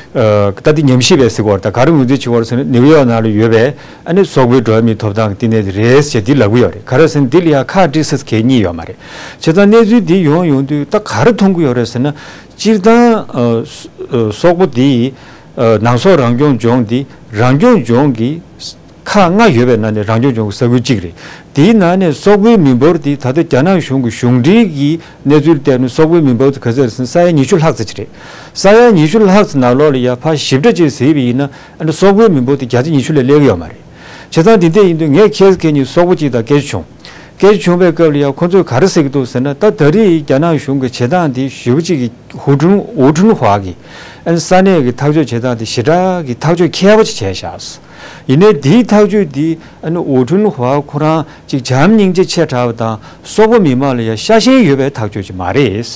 ཨ། ད་དེ་ཉམས་ཞིབ་པས་ཟེར་གྱི་ཡོད་རེད། ད་ག་རེ་ངོས་འཛིན་བྱེད་ཀྱི་ཡོད་རེད་ཟེར་ན། ནིའུ་ཡོག་ནང་ལ་ཡོད་པའི་ཨ་ནི་སོག་པོའི་འགྲོ་བ་མིའི་ཐོབ་ཐང་གི་བསྟི་གནས་དེ་རེད་ཟེར་འདི་ལབ་ཀྱི་ཡོད་རེད། ག་རེ་ཟེར་ན་འདི་ལ་ཡ་ཁ་དཀྲིས་ས་གལ་གཉིས་ཡོད་མ་རེད། བྱས་ཙང་གནས་ཚུལ་འདི་ཡོང་ཡོང་དུས་ད་ག་རེ་མཐོང་གི་ཡོད་རེད་ཟེར་ན། སྤྱིར་བཏང་། ཨ། སོག་པོ་འདི། ཨ། ནང་སོག་རང་སྐྱོང་ལྗོངས་འདི་རང་སྐྱོང་ལྗོངས་ཀྱི་ཁག་ལྔ་ཡོད་པའི་ནང་ནས་རང་སྐྱོང་ལྗོངས་ཀྱི་ས་ཁུལ་གཅིག་རེད། དེའི་ནང་ནས་སོག་པོའི་མི་འབོར་དེ་ད་ལྟ་རྒྱ་ནག་གཞུང་གི་གཞུང་འབྲེལ་གྱི་གནས་ཚུལ་བལྟས་ན་སོག་པོའི་མི་འབོར་དེ་ག་ཚོད་རེད་ཟེར་ན་ས་ཡ་ཉི་ཤུ་ལྷག་ཙམ་ཅིག་རེད། ས་ཡ་ཉི་ཤུ་ལྷག་ཙམ་ནང་ལོགས་ལ་ཡ་ཕར་ཞིབ་ཕྲ་ཅིག་གཟིགས་པ་ཡིན་ན་ཨ་ནི་སོག་པོའི་མི་འབོར་དེ་བརྒྱ་ཆ་ཉི་ཤུ་ལས་སླེབས་ཀྱི་ཡོད་མ་རེད། བྱས་ཙང་དེ་འདྲ་ཡིན་དུས་ངས་ཁྱེད་ཁྱེད་གཉིས་སོག་པོ་གཅིག་དང་སྐད་ཆ་བྱུང་། སྐད་ཆ་བྱུང་བའི་སྐབས་ལ་ཡང་ཁོ་ཚོས་ག་རེ་ཟེར་གྱི་འདུག་ཟེར་ན། ད་ད་རེས་རྒྱ་ནག་གཞུང་གི་བྱེད་སྟངས་དེ་ཞེ་པོ་ཅིག་གི་ཧུའུ་ཁྲུན་ཧུའུ་ཁྲུན་ཧྭ་གི་ཨ་ནི་ས་གནས་ཀྱི་ཐག་གཅོད་བྱེད་སྟངས་དེ་ཞེ་དྲག་གི་ཐག་གཅོད་མཁས་པོ་ཅིག་བྱས་བཞག་ཡིན་ནའི་དེའི་ཐག་གཅོད་དེ་ཨ་ནི་ཧུའུ་ཁྲུན་ཧྭ་ཁོ་རང་ཅིག་བྱམས་སྙིང་རྗེ་ཆེ་དྲགས་པ་དང་སོག་པོ་མི་མང་ལ་ཡང་ཤ་ཞེན་ཡོད་པའི་ཐག་གཅོད་ཅིག་མ་རེད།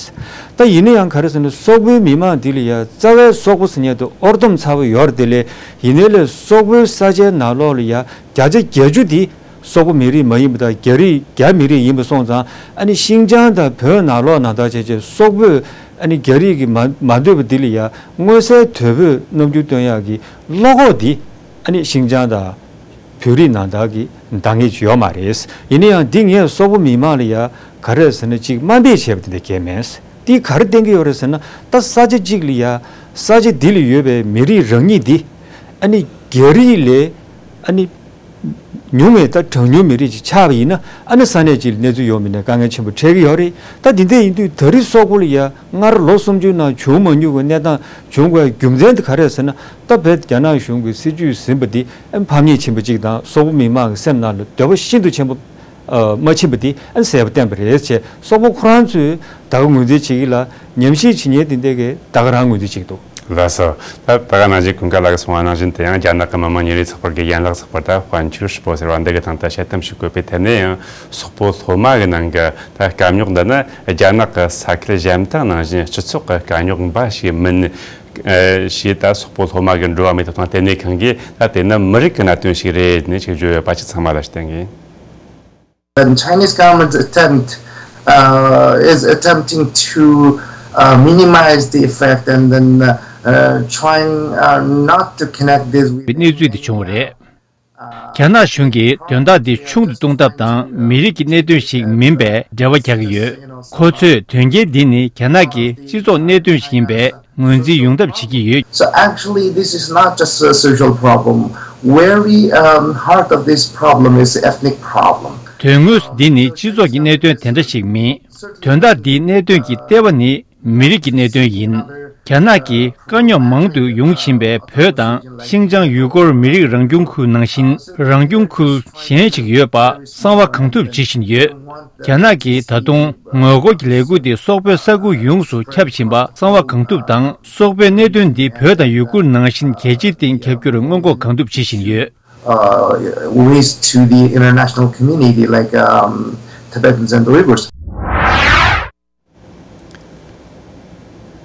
ད་ཡིན་ན་ཡང་ག་རེ་ཟེར་ན་སོག་པོའི་མི་མང་འདི་ལ་ཡང་རྩ་བའི་སོག་པོ་ཟེར་མཁན་དེ་ཨོར་སྡོམ་ཚ་པོ་ཡོད་རེད། དེ་ལས་ཡིན་ནའི་ལས་སོག་པོའི་ས་ཆའི་ནང་ལོགས་ལ་ཡང་བརྒྱ་ཆ་བརྒྱད་ཅུ་དེ་སོག་པོ་མི་རིགས་མ་ཡིན་པ་དང་རྒྱ་རིགས་རྒྱ་མི་རིགས་ཡིན་པ་སོང་ཙང་། ཨ་ནི་ཤིན་ཅང་དང་བོད་ནང་ལོགས་ནང་ལྟར་བྱས་བྱས་སོག་པོས་ཨ་ནི་རྒྱ་རིགས་ཀྱི་མ་མ་འདོད་པ་འདི་ལ་ཡང་མངོན་གསལ་དོད་པོས་རྣམ་འགྱུར་སྟོན་ཡག་གི་བློ་ཁོག་འདི་ཨ་ནི་ཤིན་ཅང་དང་བོད་རིགས་ནང་ལྟར་གྱི་འདང་ངེས་ཅིག་ཡོད་མ་རེད། ཡིན་ན་ཡང་འདི་ངས་སོག་པོ་མི་མང་ལ་ཡང་ག་རེ་ཟེར་ན་ཅིག་དམའ་འབེབས་བྱས་པ་དེ་འདྲ་གང་ཡང་མེད། འདིས་ག་རེ་བསྟན་གྱི་ཡོད་རེད་ཟེར་ན། ད་ས་ཆ་གཅིག་ལ་ཡང་ས་ཆ་འདི་ལ་ཡོད་པའི་མི་རིགས་རང་ཉིད་འདི་ཨ་ནི་རྒྱ་རིགས་ལས་ཨ་ནི་ཉུང་བའི་ད་གྲངས་ཉུང་མི་རིགས་ཅིག་ཆགས་པ་ཡིན་ན། ཨ་ནི་ས་གནས་གཅིག་ལ་གནས་ཚུལ་ཡོང་མིན་ནས་དཀའ་ངལ་ཆེན་པོ་འཕྲད་ཀྱི་ཡོད་རེད། ད་འདི་འདྲ་ཡིན་དུས་ད་རེས་སོག་པོ་ལ་ཡང་སྔར་ལོ་སུམ་ཅུའི་ནང་བྱུང་མ་མྱོང་བའི་གནས་སྟངས་བྱུང་དགོས་རྒྱུ་མཚན་དེ་ག་རེ་རེད་ཟེར་ན། ད་བོད་རྒྱ་ནག་གཞུང་གི་སྲིད་བྱུས་ཟིན་པ་འདི་ཕམ་ཉེས་ཕྱིན་པ་གཅིག་དང་། སོག་པོ་མི་མང་གི་སེམས་ནང་ལ་འདོད་པ་ཤིན་ཏུ་ཆེན་པོ་མ་ཕྱིན་པ་འདི་གསལ་པོ་བསྟན་པ་རེད་ཅེས་སོག་པོ་ཁོ་རང་ཚོས་ད་ག་ངོས་འཛིན་བྱེད་ཀྱི་ལ། ཉམས་ཞིབ་བྱེད་མཁན་དེ་འདྲ་གིས་ད་ག་རང་ངོས་འཛིན་བྱེད་ཀྱི་འདུག་ལགས་སོ། ད་ད་ག་ནང་བཞིན་ཀུན་དགའ་ལགས་ཀྱིས་གསུངས་པ་ནང་བཞིན་དུ་ཡང་རྒྱ་ནག་གི་མི་དམངས་ཉིན་རེའི་ཚགས་པར་གྱི་ཡན་ལག་ཚགས་པར་ད་དཔལ་འབྱོར་ཧྲིལ་པོ་ཟེར་བ་འདི་གི་སྟེང་དུ་དཔྱད་གཏམ་ཞིག་བཀོད་པའི་ཐད་ནས་ཡང་། སོག་པོ་སློབ་མ་གི་ནང་གི་ད་དཀའ་རྙོག་འདི་ནི་རྒྱ་ནག་གི་ས་ཁུལ་གཞན་དག་ནང་བཞིན་སྤྱི་ཚོགས་ཀྱི་དཀའ་རྙོག་འབའ་ཞིག་མིན། ཞེས་ད་སོག་པོ་སློབ་མ་གི་འགྲོ་བ་མིའི་ཐོབ་ཐང་ལྟེ་གནས་ཁང་གིས་ད་དེ་ནི་མི་རིགས་ཀྱི་གནད་དོན་ཞིག་རེད་ནས་ཅིག་བརྗོད་ཡོད་པ་ཅིག་ཚང་མ་ལ་བསྟན་གྱི། The Chinese government's attempt uh, is attempting to uh, minimize the effect and then uh, uh, trying uh, not to connect this with གནས་ཚུལ་འདི་བྱུང་བ་རེད། རྒྱ་ནག་གཞུང་གིས་དོན་དག་འདི་ཆུང་དུ་གཏོང་ཐབས་དང་མི་རིགས་ཀྱི་གནད་དོན་ཞིག་མིན་པའི་འགྲེལ་བ་རྒྱག་གི་ཡོད། ཁོ་ཚོས་དོན་རྐྱེན་འདི་ནི་རྒྱ་ནག་གི་སྤྱི་ཚོགས་གནད་དོན་ཞིག་ཡིན་པའི་ངོས་འཛིན་ཡོང་ཐབས་བྱེད་ཀྱི་ཡོད། So actually, this is not just a social problem. Very um, heart of this problem is ethnic problem. དོན་དངོས་སུ་འདི་ནི་སྤྱི་ཚོགས་ཀྱི་གནད་དོན་དེ་འདྲ་ཞིག་མིན། དོན་དག་འདིའི་གནད་དོན་གྱི་ལྟེ་བ་ནི་མི་རིགས་ཀྱི་གནད་དོན་ཡིན། རྒྱ་ནག་གིས་དཀའ་རྙོག་མང་དུ་ཡོང་བཞིན་པའི་བོད་དང་ཤིང་ཅང་ཡུ་གུར་མི་རིགས་རང་སྐྱོང་ཁུལ་ནང་བཞིན་རང་སྐྱོང་ཁུལ་གཞན་ཞིག་ཡོད་པ་གསང་བ་གང་ཐུབ་བྱེད་བཞིན་ཡོད། རྒྱ་ནག་གིས་ད་དུང་ངོ་རྒོལ་གྱི་ལས་འགུལ་དེ་སོག་པོའི་ས་ཁུལ་ཡོངས་སུ་ཁྱབ་བཞིན་པ་གསང་བ་གང་ཐུབ་དང་། སོག་པོའི་གནད་དོན་འདི་བོད་དང་ཡུ་གུར་ནང་བཞིན་རྒྱལ་སྤྱིའི་སྟེང་ཁྱབ་རྒྱུར་སྔོན་འགོག་གང་ཐུབ་བྱེད་བཞིན་ཡོད། uh, ways to the international community, like um, Tibetans and the Uyghurs.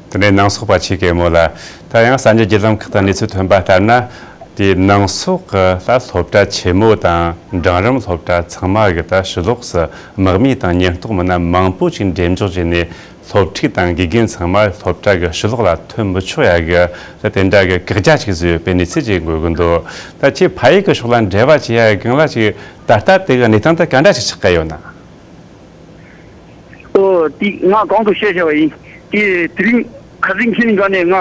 དེ་ནས་ནང་སོག་པ་ཆེ་གེ་མོ་ལ། ད་ཡང་གསར་འགྱུར་བརྒྱུད་ལམ་ཁག་ཏུ་གནས་ཚུལ་ཐོན་པ་ལྟར་ན། དེའི་ནང་སོག་གི་ད་སློབ་གྲྭ་ཆེན་མོ་དང་འབྲིང་རིམ་སློབ་གྲྭ་ཚང་མ་གི་ད་ཕྱི་ལོགས་སུ་དམག་མི་དང་ཉེན་རྟོག་མི་སྣ་མང་པོ་ཅིག་འགྲེམས་འཇོག་བྱས་ནས། སློབ་ཕྲུག་དང་དགེ་རྒན་ཚང་མ་སློབ་གྲྭ་གི་ཕྱི་ལོགས་ལ་ཐོན་མི་ཆོག་ཡ་གི་ད་དེ་འདྲ་གི་བཀག་རྒྱ་ཅིག་བཟོས་ཡོད་པའི་གནས་ཚུལ་ཅིག་འགོད་གི་འདུག་ད་ཁྱེད་ཕ་ཡུལ་གི་ཕྱོགས་ལ་འབྲེལ་བ་བྱེད་ཡ་གི་སྒང་ལ་ཅིག་ད་ལྟ་དེ་གི་གནས་སྟངས་དེ་ག་འདྲ་ཅིག་ཆགས་ཀྱི་ཡོད་ན། ཨོ་དེ་ང་གོང་དུ་བཤད་བྱ་བ་ཡིན། དེ་དེ་རིང་ཁ་སང་ཁྱེད་གཉིས་ཀ་ནས་ང་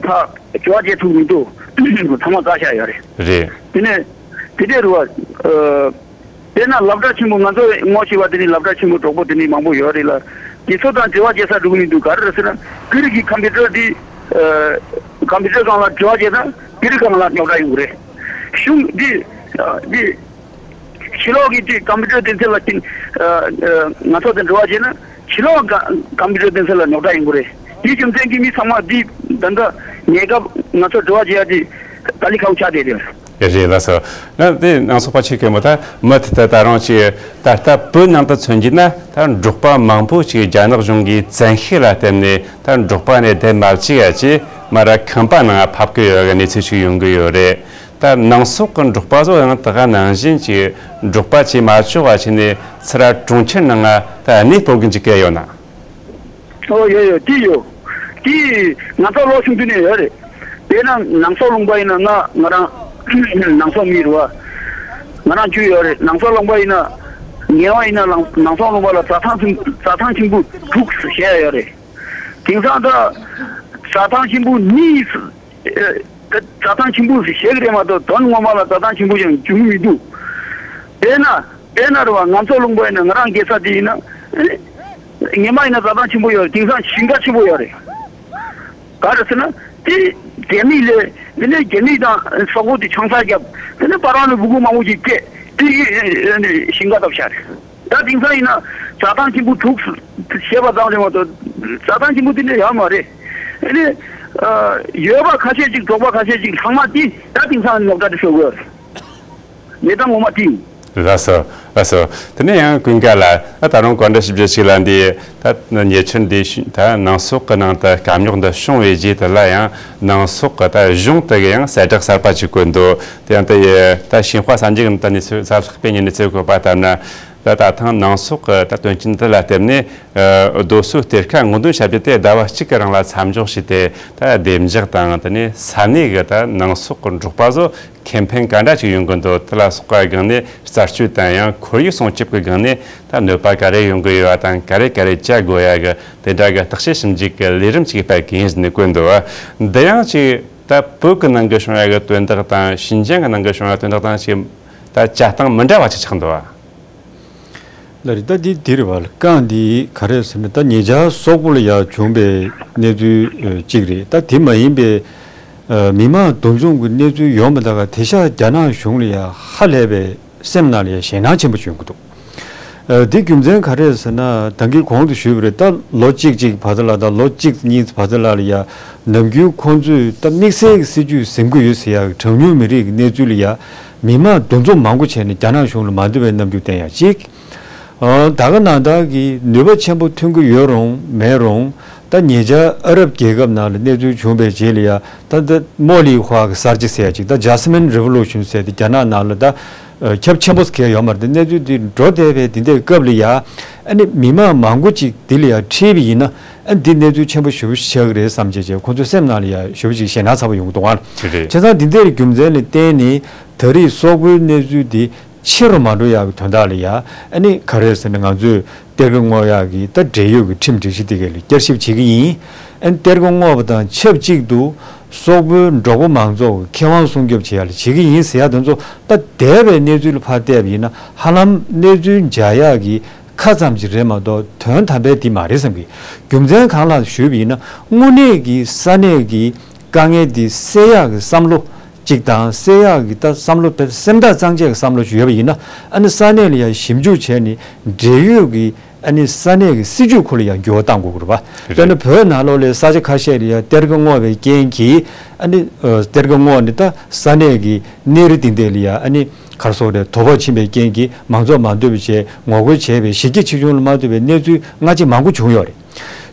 ཕ་དྲི་བ་བྱེད་ཐུབ་མི་འདུག་ཚང་མ་བཀག་བཞག་ཡོད་རེད། རེད། དེ་ནས་དེ་འདྲ་རུ་བ། དཔེར་ན་སློབ་གྲྭ་ཆེན་པོ་ང་ཚོ་ངོ་ཤེས་པ་དེ་ནི་སློབ་གྲྭ་ཆེན་པོ་གྲོགས་པོ་དེ་ནི་མང་པོ་ཡོད་རེད་ལ། དེ་ཚོ་དང་འབྲེལ་བ་བྱེད་ས་འགྲོ་གི་མི་འདུག་ག་རེ་རེད་ཟེར་ན། ཁུལ་གྱི་ཀམ་པུ་ཊར་དེ་ཀམ་པུ་ཊར་སྒང་ལ་འབྲེལ་བ་བྱེད་ན་ཁུལ་སྒང་ལ་རྙོག་དྲ་ཡོང་གི་རེད། གཞུང་དེ་དེ་ཕྱི་ལོགས་ཀྱི་དེ་ཀམ་པུ་ཊར་དེ་ཚོ་ལ་ཅིག་ང་ཚོ་དང་འབྲེལ་བ་བྱེད་ན་ཕྱི་ལོགས་ཀམ་པུ་ཊར་དེ་ཚོ་ལ་རྙོག་དྲ་ཡོང་གི་རེད། དེའི་རྒྱུ་མཚན་གྱིས་མི་ཚང་མ་དེ་ད་ལྟ་ཉེ་སྐབས་ང་ཚོ་འབྲེལ་བ་བྱེད་ཡ་དེ་ཏཱ་ལི་ཁ་བོ་ཆགས་བསྡད་རེད། རེད་ལགས་སོ། ང་དེ་ནང་སོག་པ་ཆེ་གེ་མོ་ད་མུ་མཐུད་དུ་ད་རུང་ཅིག་ད་ལྟ་བོད་ནང་དུ་མཚོན་རྒྱུ་ན་ད་འབྲོག་པ་མང་པོ་ཅིག་རྒྱ་ནག་གཞུང་གིས་བཙན་ཤེད་ལ་བརྟེན་ནས་ད་འབྲོག་པ་ནས་བསྡད་མ་བཅུག་ཡ་ཅིག་མར་ཁང་པ་ནང་ཕབ་ཀྱི་ཡོད་པའི་གནས་ཚུལ་ཞིག་ཡོང་གི་ཡོད་རེད། ད་ནང་སོག་གི་འབྲོག་པ་ཚོ་ཡང་ད་ག་ནང་བཞིན་གྱི་འབྲོག་པ་བྱེད་མ་ཆོག་པ་བྱས་ནས་ཚུར་གྲོང་ཁྱེར་ནང་ད་གནས་སྤོ་གི་འཇུག་གི་ཡོད་ན། ཨོ་ཡོད་ཡོད་དེ་ཡོད། དེ་ང་ཚོ་ལོ་ཆུང་དུས་ནས་ཡོད་རེད། དཔེར་ན་ནང་སོག་ལུང་པ་ཡིན་ན་ང་ང་རང་ནང་སོག་མི་རེད་བ། ང་རང་རྒྱུས་ཡོད་རེད། ནང་སོག་ལུང་པ་ཡིན་ན་ངལ་བ་ཡིན་ན་ལང་ནང་སོག་ལུང་པ་ལ་ཛ་ཐང་ཆེན་ཛ་ཐང་ཆེན་པོ་དྲུག་བཞེས་ཡོད་རེད། དེང་སང་ད་ཛ་ཐང་ཆེན་པོ་གཉིས། ད་ཛ་ཐང་ཆེན་པོ་ཞིག་བཞེས་ཀྱི་རེད་མ་གཏོགས་དོན་ངོ་མ་ལ་ཛ་ཐང་ཆེན་པོ་ཡང་བྱུང་མི་འདུག་དཔེར་ན་དཔེར་ན་རེད་བ། ང་ཚོ་ལུང་པ་ཡིན་ན་ང་རང་སྐྱེས་ས་དེ་ཡིན་ན་ངེད་མ་ཡིན་ན་ཛ་ཐང་ཆེན་པོ་ཡོད་རེད། དེང་སང་ཞིང་ཁ་ཆེན་པོ་ཡོད་རེད། ག་རེ་ཟེར་ན་དེ་རྒྱ་མི་ལས་དེ་ནས་རྒྱ་མི་དང་སོག་པོ་དེ་ཆང་ས་བརྒྱབ། དེ་ནས་པ་རང་ནས་སྤུ་གུ་མང་པོ་ཞིག་སྐྱེས་དེ་ཞིང་ཁ་བཏབ་ཤག་རེད། ད་དེང་སང་ཡིན་ན་ཛ་ཐང་ཆེན་པོ་དྲུག་བཞེས་པ་ཙམ་རེད་མ་གཏོགས་ཛ་ཐང་ཆེན་པོ་དེ་འདྲ་ཡོད་མ་རེད། ཨ་ནི་ཡོད་པ་ཁ་ཤས་ཅིག་འབྲོག་པ་ཁ་ཤས་ཅིག་ཚང་མ་དེ་ད་དེང་སང་རྙོག་དྲ་དེ་བཟོ་དགོས་རེད། གནས་སྟངས་ངོ་མ་དེ་ཡིན། ལགས་སོ། ལགས་སོ། དེ་ནས་ཡང་ཀུན་དགའ་ལགས། ད་ད་རུང་བཀའ་འདྲི་ཞིབ་ཕྲ་ཞིག་ལ་འདི་ད་ཉེ་ཆར་འདི་ད་ནང་སོག་གི་ནང་དུ་དཀའ་རྙོག་འདི་བྱུང་བའི་རྗེས་དེ་ལ་ཡང་ནང་སོག་གི་ད་གཞུང་དེ་གི་ཡང་གསལ་བསྒྲགས་གསར་པ་ཅིག་བཀོད་འདུག་དེ་ཡང་ད་ཡི་ད་ཤིན་ཧྭ་གསར་འགྱུར་གྱི་ད་གནས་ཚུལ་གསར་ལྷག་པའི་གནས་ཚུལ་བཀོད་པ་ལྟར་ན། ད་ད་ཐེངས་ནང་སོག་གི་ད་དོན་རྐྱེན་འདི་ལ་བརྟེན་ནས་རྡོ་སོལ་གཏེར་ཁ་སྔོག་འདོན་བྱ་རྒྱུ་དེ་ཟླ་བ་གཅིག་གི་རིང་ལ་མཚམས་འཇོག་བྱས་ཏེ། ད་བདེ་འཇགས་དང་དེ་ནས་ས་གནས་ཀྱི་ད་ནང་སོག་གི་འབྲོག་པ་ཚོ་ཁེ་ཕན་ག་འདྲ་ཅིག་ཡོང་གི་འདུག་དེ་ལ་སོགས་པ་སྒང་ནས་རྩད་གཅོད་དང་ཡང་ཁོར་ཡུག་སྲུང་སྐྱོབ་ཀྱི་སྒང་ནས་ད་གནོད་པ་ག་རེ་ཡོང་གི་ཡོད་པ་དང་ག་རེ་ག་རེ་བྱ་དགོས་ཡ་གི་དེ་འདྲ་གི་བརྟག་དཔྱད་ཞིབ་འཇུག་གི་ལས་རིམ་ཅིག་སྤེལ་གི་ཡིན་ཟེར་ནས་བཀོད་འདུག་འདི་ཡང་ཅིག་ད་བོད་ཀྱི་ནང་གི་བྱུང་ཡ་གི་དོན་དག་དང་ཤིན་ཅང་གི་ནང་གི་བྱུང་ཡ་དོན་དག་དང་ཅིག་ད་བྱ་སྟངས་མི་འདྲ་བ་ཅིག་ཆགས་འདུག་བ། ལགས་རེད། ད་འདི་འདི་རེད་བ། རྐང་འདི་ག་རེ་ཟེར་ན་ད་ཉེ་ཆར་སོག་པོ་ལ་ཡ་བྱུང་པའི་གནས་ཚུལ་གཅིག་རེད། ད་དེ་མ་ཡིན་པའི་མི་མང་འདུ་འཛོམས་ཀྱི་གནས་ཚུལ་ཡོང་མ་ད་ག་དེ་ཤ་རྒྱ་ནག་གཞུང་ལ་ཡ་ཧ་ལས་པའི་སེམས་ནང་ལ་ཡ་ཞེད་སྣང་ཆེན་པོ་བྱུང་གི་འདུག་འདི་རྒྱུ་མཚན་ག་རེ་ཟེར་ན་ད་གིན་གོང་དུ་ཞུས་པ་རེད། ད་ལོ་གཅིག་གཅིག་བར་དུ་ལ་ད་ལོ་གཅིག་གཉིས་བར་དུ་ལ་ལ་ཡ་ནམ་རྒྱུན་ཁོང་ཚོས་ད་དམིགས་བསལ་གྱི་སྲིད་ཇུས་འཛིན་གྱི་ཡོད་ཟེར་ཡ་གྲངས་ཉུང་མི་རིགས་ཀྱི་གནས་ཚུལ་ལ་ཡ། མི་མང་འདུ་འཛོམས་མང་པོ་བྱས་ནས་རྒྱ་ནག་གཞུང་ལ་མ་འདོད་པའི་རྣམ་འགྱུར་བསྟན་ཡ་གཅིག་ད་ག་ནང་བདག་གིས་ནུས་པ་ཆེན་པོ་ཐོན་གྱི་ཡོད་རུང་མེད་རུང་། ད་ཉེ་ཆར་ཨ་རབ་རྒྱལ་ཁབ་ནང་ལ་གནས་ཚུལ་བྱུང་བའི་རྗེས་ལ་ཡ་ད་ད་རྨོ་ལི་ཧྭ་གི་གསར་བརྗེ་ཟེར་ཡ་གཅིག་ད་Jasmine Revolution ཟེར་ཏེ་རྒྱ་ནག་ནང་ལ་ད་ཁྱབ་ཆེན་པོ་ཟེར་ཡ་ཡོད་མ་རེད། ད་གནས་ཚུལ་འདི་འགྲོ་བསྡད་པའི་འདི་འདྲའི་སྐབས་ལ་ཡ་ཨ་ནི་མི་མང་མང་པོ་ཅིག་འདི་ལ་ཡ་ཁྲིད་པ་ཡིན་ན་ཨ་འདི་གནས་ཚུལ་ཆེན་པོ་ཞེ་པོ་ཞིག་ཆགས་ཀྱི་རེད་བསམ་བྱས་བྱས་ཁོང་ཚོའི་སེམས་ནང་ལ་ཡ་ཞེ་པོ་ཅིག་ཞེད་སྣང་ཚ་པོ་ཡོང་གི་འདུག་ཨ། རེད། བྱས་ཙང་འདི་འདྲའི་རྒྱུ་མཚན་ལ་བརྟེན་ནས། ད་རེས་སོག་པོའི་གནས་ཚུལ་འདི་ཆེ་རུ་མ་འགྲོ་ཡག་གི་དོན་དག་ལ་ཡ་ཨ་ནི་ག་རེ་ཟེར་ན་ང་ཚོས་གཏེར་ཁ་སྔོག་ཡག་གི་ད་འབྲེལ་ཡོད་ཀྱི་ཁྲིམས་སྒྲིག་གཞི་དེ་ག་ལ་བསྐྱར་ཞིབ་བྱེད་ཀྱི་ཡིན། ཨ་ནི་གཏེར་ཁ་སྔོག་པ་དང་ཆབས་ཅིག་ཏུ་སོག་པོའི་འབྲོག་པ་མང་ཚོགས་ཀྱི་ཁེ་དབང་སྲུང་སྐྱོབ་བྱེད་ཡག་ལ་བྱེད་ཀྱི་ཡིན་ཟེར་ཡག་དེ་ཚོ་ད་འདས་པའི་གནས་ཚུལ་ལ་ཕར་བལྟས་པ་ཡིན་ན་ཧ་ལམ་གནས་ཚུལ་འཇགས་ཡག་གི་ ཁ་ཙམ་ཅིག་རེད་མ་གཏོགས་དོན་དམ་པའི་འདི་མ་རེད་བསམ་གི། རྒྱུ་མཚན་གང་ལ་ཞུས་པ་ཡིན་ན། དངོས་གནས་ཀྱི་ས་གནས་ཀྱི་དཀའ་ངལ་འདི་སེལ་ཡག་གི་བསམ་བློ་གཅིག་དང་། སེལ་ཡག་གི་ད་བསམ་བློ་དཔེ་སེམས་ཐག་གཙང་བཅད་ཀྱི་བསམ་བློ་ཞིག་ཡོད་པ་ཡིན་ན། ཨ་ནི་ས་གནས་ལ་ཡང་ཞིབ་འཇུག་བྱས་ནས་འབྲེལ་ཡོད་ཀྱི་ཨ་ནི་ས་གནས་ཀྱི་སྲིད་ཇུས་ཁོ་ལ་ཡང་འགྱུར་བ་གཏང་དགོས་ཀྱི་རེད་པ། དཔེར་ན་བོད་ནང་ལོགས་ལ་ས་ཆ་ཁ་ཤས་ལ་ཡང་གཏེར་ཁ་བསྔོགས་པའི་རྐྱེན་གྱིས། ཨ་ནི་ཨ་གཏེར་ཁ་བསྔོགས་ནས་ད་ས་གནས་ཀྱི་གནས་རི་འདི་འདྲ་ལ་ཡང་ཨ་ནི་ག་རེ་ཟེར་དགོས་རེད། དོ་ཕོག་ཕྱིན་པའི་རྐྱེན་གྱིས་མང་ཚོགས་མ་འདོད་པ་བྱས། ངོ་རྒོལ་བྱས་པའི་གཞི་རྒྱ་ཆེ་ཆུང་ལ་མ་ལྟོས་པའི་གནས་ཚུལ་སྔ་ཕྱི་མང་པོ་བྱུང་ཡོད་རེད།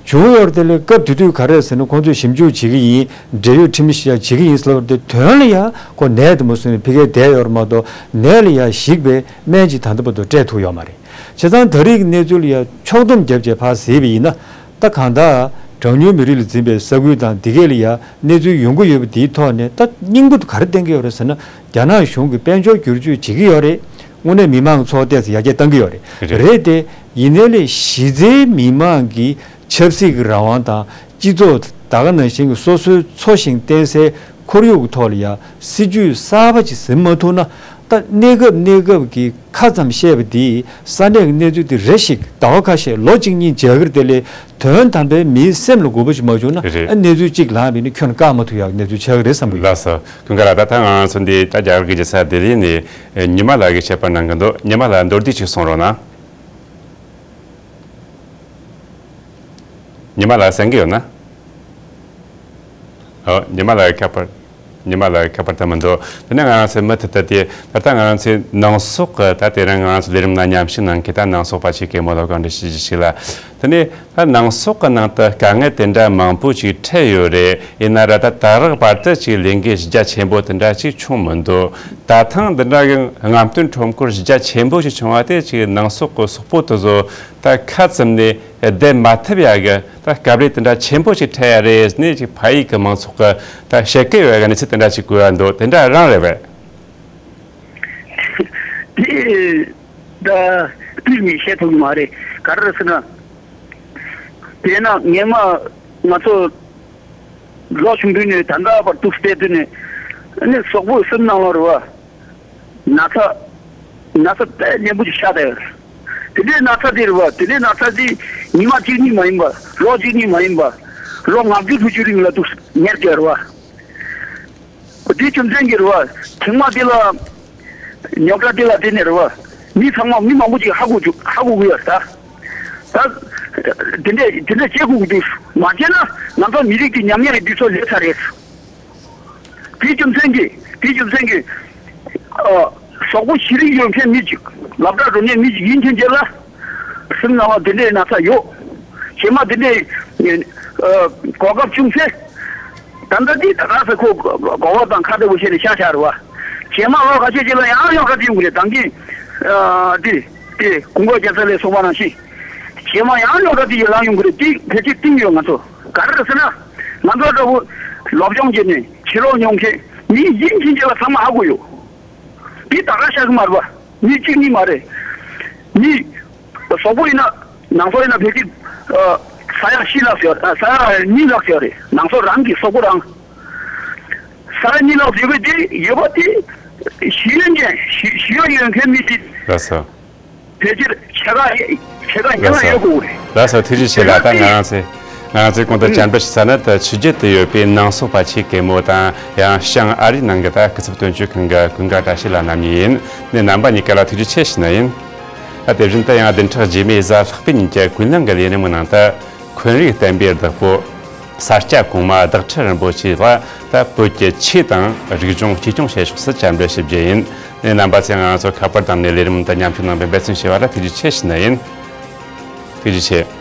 བྱུང་ཡོད་རེད། དེ་ལས་སྐབས་དེ་དུས་ག་རེ་ཟེར་ན། ཁོང་ཚོས་ཞིབ་འཇུག་བྱེད་ཀྱི་ཡིན། འབྲེལ་ཡོད་ཁྲིམས་ཞིབ་བྱེད་ཀྱི་ཡིན་ཟེར་བ་དེ། དོན་ལ་ཡང་ཁོ་ནད་དུ་མ་སོང་ནས་ཕ་གིར་བསྡད་ཡོད་རེད་མ་གཏོགས། ནད་ལ་ཡང་ཞིག་པའི་སྨན་ཅིག་ད་ལྟ་བར་དུ་སྤྲད་ཐུབ་ཡོད་མ་རེད། བྱས་ཙང་ད་རེས་ཀྱི་གནས་ཚུལ་ལ་ཡང་ཕྱོགས་བསྡོམས་བརྒྱབ་བྱས་ཕར་གཟིགས་པ་ཡིན་ན། ད་གང་ལྟར་གྲངས་ཉུང་མི་རིགས་ལ་འཛིན་པའི་ས་ཁུལ་དང་དེ་གས་ལ་ཡང་གནས་ཚུལ་ཡོང་གི་ཡོད་པ་དེའི་ཐོག་ནས། ད་སྙིང་པོ་ག་རེ་བསྟན་གྱི་ཡོད་རེད་ཟེར་ན། རྒྱ་ནག་གཞུང་གིས་དཔལ་འབྱོར་བསྒྱུར་བཅོས་བྱེད་ཀྱི་ཡོད་རེད། དངོས་གནས་མི་མང་འཚོ་བ་ཏོག་ཙམ་ཡར་རྒྱས་གཏང་གི་ཡོད་རེད། རེད། རེད་དེ། ཡིན་ནའི་ལས་གཞི་རྩའི་མི་མང་གི་ཆབ་སྲིད་ཀྱི་རང་དབང་དང་། སྤྱི་ཚོགས་ད་ག་ནང་བཞིན་གྱི་སོ་སོའི་འཚོ་ཞིང་བརྟེན་སའི་ཁོར་ཡུག་གི་ཐོག་ལ་ཡང་སྲིད་ཇུས་གསར་པ་ཅིག་ཟིན་མ་ཐུབ་ན། ད་གནས་སྐབས་གནས་སྐབས་ཀྱི་ཁ་ཙམ་བཤད་པ་འདིས་ས་གནས་ཀྱི་གནས་ཚུལ་འདི་རེ་ཞིག་ཟླ་བ་ཁ་ཤས་ལོ་གཅིག་གཉིས་མཇལ་གྱི་རེད། དེ་ལས་དོན་དམ་པའི་མིའི་སེམས་ལ་དགོས་པ་ཞིག་མ་བྱུང་ན། རེད། ཨ་གནས་ཚུལ་གཅིག་ལངས་པ་ཡིན་ན་ཁྱོན་ནས་བཀག་མ་ཐུབ་ཡག་གནས་ཚུལ་ཆགས་ཀྱི་རེད་བསམ་གྱི་ཡོད། ལགས་སོ། ཀུན་དགའ་ལགས། ད་ལྟ་ང་ཚོ་འདི་ད་རྒྱ་གར་གྱི་རྒྱལ་ས་ལྡི་ལི་ནས་ཉི་མ་ལགས་ཀྱིས་ཆད་པ་གནང་གི་འདུག་ཉི་མ་ལགས་མདོར་བསྡུས་ཅིག་གསུང་རོགས་གནང་། ཉི་མ་ལགས་གསན་གྱི་ཡོད་ན། ཨོ། ཉི་མ་ལགས་ཁྱད་པར། ཉི་མ་ལགས་ཁྱད་པར་དུ་མི་འདུག་དེ་ནས་ང་ཚོའི་མུ་མཐུད་དུ་དེ། ད་ལྟ་ང་ཚོའི་ནང་སོག་གི། ད་དེ་རིང་ང་ཚོའི་ལས་རིམ་ནང་མཉམ་ཞུགས་གནང་མཁན་ད་ནང་སོག་པ་ཆེ་གེ་མོ་ལགས་བཀའ་འདྲི་ཞུ་རྒྱུ་ཞིག་ལ། དེ་ནས་ད་ནང་སོག་གི་ནང་དུ་དཀའ་ངལ་དེ་འདྲ་མང་པོ་ཅིག་འཕྲད་ཡོད་རེད། ཡིན་ན་ར་ད་ད་རག་བར་དུ་ཅིག་ལས་འགུལ་གཞི་རྒྱ་ཆེན་པོ་དེ་འདྲ་ཅིག་བྱུང་མི་འདུག་ད་ཐེངས་འདི་འདྲ་གི་རྔམ་སྟོན་ཁྲོམ་སྐོར་གཞི་རྒྱ་ཆེན་པོ་ཞིག་བྱུང་བ་དེ་ཅིག་ནང་སོག་གི་སོག་པོ་དེ་ཚོ་ད་ཁ་བཙུམ་ནས་བསྡད་མ་ཐུབ་ཡ་གི་ད་སྐབས་རེ་དེ་འདྲ་ཆེན་པོ་ཞིག་འཕྲད་ཡ་རེད་ཟེར་ནས་ཅིག་ཕ་ཡུལ་གི་མང་ཚོགས་གི་ད་བཤད་ཀྱི་ཡོད་ཡ་གི་གནས་ཚུལ་དེ་འདྲ་ཅིག་གོ་ཡ་འདུག་དེ་འདྲ་རང་རེད་པས། དེ་ད་དུས་མི་བཤད་ཐུབ་ཀྱི་མ་རེད། ག་རེ་རེད་ཟེར་ན། དེས་ན་སྔན་མ་ང་ཚོ་ལོ་ཆུང་དུས་ནས་ད་ལྟ་བར་དུ་བལྟས་དུས་ནས། ཨ་ནི་སོག་པོའི་སེམས་ནང་ལ་རེད་པ། ན་ཚ། ན་ཚ་དཔེ་ནན་པོ་ཅིག་ཤར་བསྡད་ཡོད་རེད། དེ་འདྲའི་ན་ཚ་དེ་རེད་པ། དེ་འདྲའི་ན་ཚ་དེ་ཉི་མ་གཅིག་གཉིས་མ་ཡིན་པ། ལོ་གཅིག་གཉིས་མ་ཡིན་པ། ལོ་ལྔ་བཅུ་དྲུག་ཅུ་རིང་ལ་འདུག་ཉར་བསྡད་ཡོད་རེད་པ། དེའི་རྒྱུ་མཚན་གྱིས་རེད་པ། ཐེངས་མ་དེ་ལ། རྙོག་དྲ་དེ་ལ་བརྟེན་ནས་རེད་པ། མི་ཚང་མ། མི་མང་པོ་ཅིག་ཧ་གོ་རྒྱུ། ཧ་གོ་གི་ཡོད་རེད་ད། ད་དེ་འདྲས་དེ་འདྲས་བྱེད་དགོས་ཀྱི་འདུག་མ་བྱས་ན་ང་ཚོ་མི་རིགས་ཀྱི་ཉམས་ཉེས་ཀྱི་དུས་ཚོད་སླེབས་ཚར་རེད། དེའི་རྒྱུ་མཚན་གྱིས། དེའི་རྒྱུ་མཚན་གྱིས། ཨ། སོག་པོ་ཤེས་རིག་ཡོད་མཁན་མི་ཅིག་སློབ་གྲྭ་འགྲོ་མཁན་མི་ཅིག་ཡིན་མཁན་ཅིག་ལ། སེམས་ནང་ལ་དེ་འདྲའི་ན་ཚ་ཡོད། རྗེས་མ་དེ་འདྲའི། ཨ། གོ་སྐབས་བྱུང་ཚེ། ད་ལྟ་འདི་ད་ག་ས་ཁོ་གོ་བ་དང་ཁ་བརྡ་བོ་བྱས་ནས་བཞག་བཞག་རེད་པ། རྗེས་མ་ལོ་ཁ་ཤས་ཅིག་ལ་ཡང་རྙོག་དྲ་དེ་ཡོང་གི་རེད། ད་གིན། ཨ། དེ་དེ་ཀུན་དགའ་རྒྱལ་མཚན་ལགས་གསུངས་པ་ནང་བཞིན། རྗེས་མ་ཡང་རྙོག་དྲ་དེ་ཡི་ལངས་ཡོང་གི་རེད། དེ་ཕལ་ཆེར་གཏིང་ཡོད། ང་ཚོ་ག་རེ་རེད་ཟེར་ན། ང་ཚོ་འདྲ་བོ་སློབ་སྦྱོང་བྱས་ནས་ཕྱི་ལོགས་མྱོང་མཁན་མི་ཡིན་མཁན་ཅིག་ལ་ཚང་མ་ཧ་གོ་ཡོད། དེ་ད་ག་ཤར་གི་མ་རེད་པ། མི་གཅིག་གཉིས་མ་རེད། མི། སོག་པོ་ཡིན་ན། ནང་སོག་ཡིན་ན་ཕལ་ཆེར། ཨ། ས་ཡ་བཞི་ལྷག་ཙམ་ཡོད། ཨ། ས་ཡ་གཉིས་ལྷག་ཙམ་ཡོད་རེད། ནང་སོག་རང་གི་སོག་པོ་རང་། ས་ཡ་གཉིས་ལྷག་ཙམ་ཡོད་པ་དེ། ཡོད་པ་དེ། ཤེས་ཡོན་ཅན། ཤེས་ཤེས་ཡོན་ཡོད་མཁན་མི་དེ། ལགས་སོ། ཕལ་ཆེར་ཕྱེད་ཀ་ཕྱེད་ཀ་ལྷག་ལགས་སོ། ཡོད་དགོས་རེད། ལགས་སོ། ཐུགས་རྗེ་ཆེ་ལགས། ད་ང་རང་ཚོས། ང་རང་ཚོས་གོང་དུ་བཅར་འདྲི་ཞུ་ས་ནི། ད་ཆོས་བརྒྱུད་དུ་ཡོད་པའི་ནང་སོག་པ་ཆེ་གེ་མོ་དང་། ཡང་བྱང་ཨ་རིའི་ནང་གི་ད་སྐུ་ཚབ་དོན་གཅོད་ཁང་གི་ཀུན་དགའ་བཀྲ་ཤིས་ལགས་རྣམ་གཉིས་ཡིན། ནས་རྣམ་པ་གཉིས་ཀ་ལ་ཐུགས་རྗེ་ཆེ་ཞུ་ནི་ཡིན། ད་དེ་བཞིན་དུ་ཡང་བདུན་ཕྲག་རྗེས་མའི་གཟའ་ལྷག་པའི་ཉིན་གྱི་ཀུན་གླེང་གི་ལས་རིམ་གི་ནང་དུ། འཁོན་རིགས་བསྟན་པའི་བདག་པོ་ས་སྐྱ་གོང་མ་བདག་ཁྲི་རིན་པོ་ཆེ་ལ་ད་བོད་ཀྱི་ཆོས་དང་རིག་གཞུང་གཅེས་སྐྱོང་བྱེད་ཕྱོགས་སུ་བཅར་འདྲི་ཞུ་རྒྱུ་ཡིན། ནས་རྣམ་པ་ཚོས་ང་ཚོ་ཁ་པར་བཏང་ནས་ལས་རིམ་དུ་མཉམ་ཞུགས་གནང་བའི་འབད་བརྩོན་བྱས་པ་ལ་ཐུགས་རྗེ་ཆེ་ཞུ་ནི་ཡིན། ཐུགས་རྗེ་ཆེ།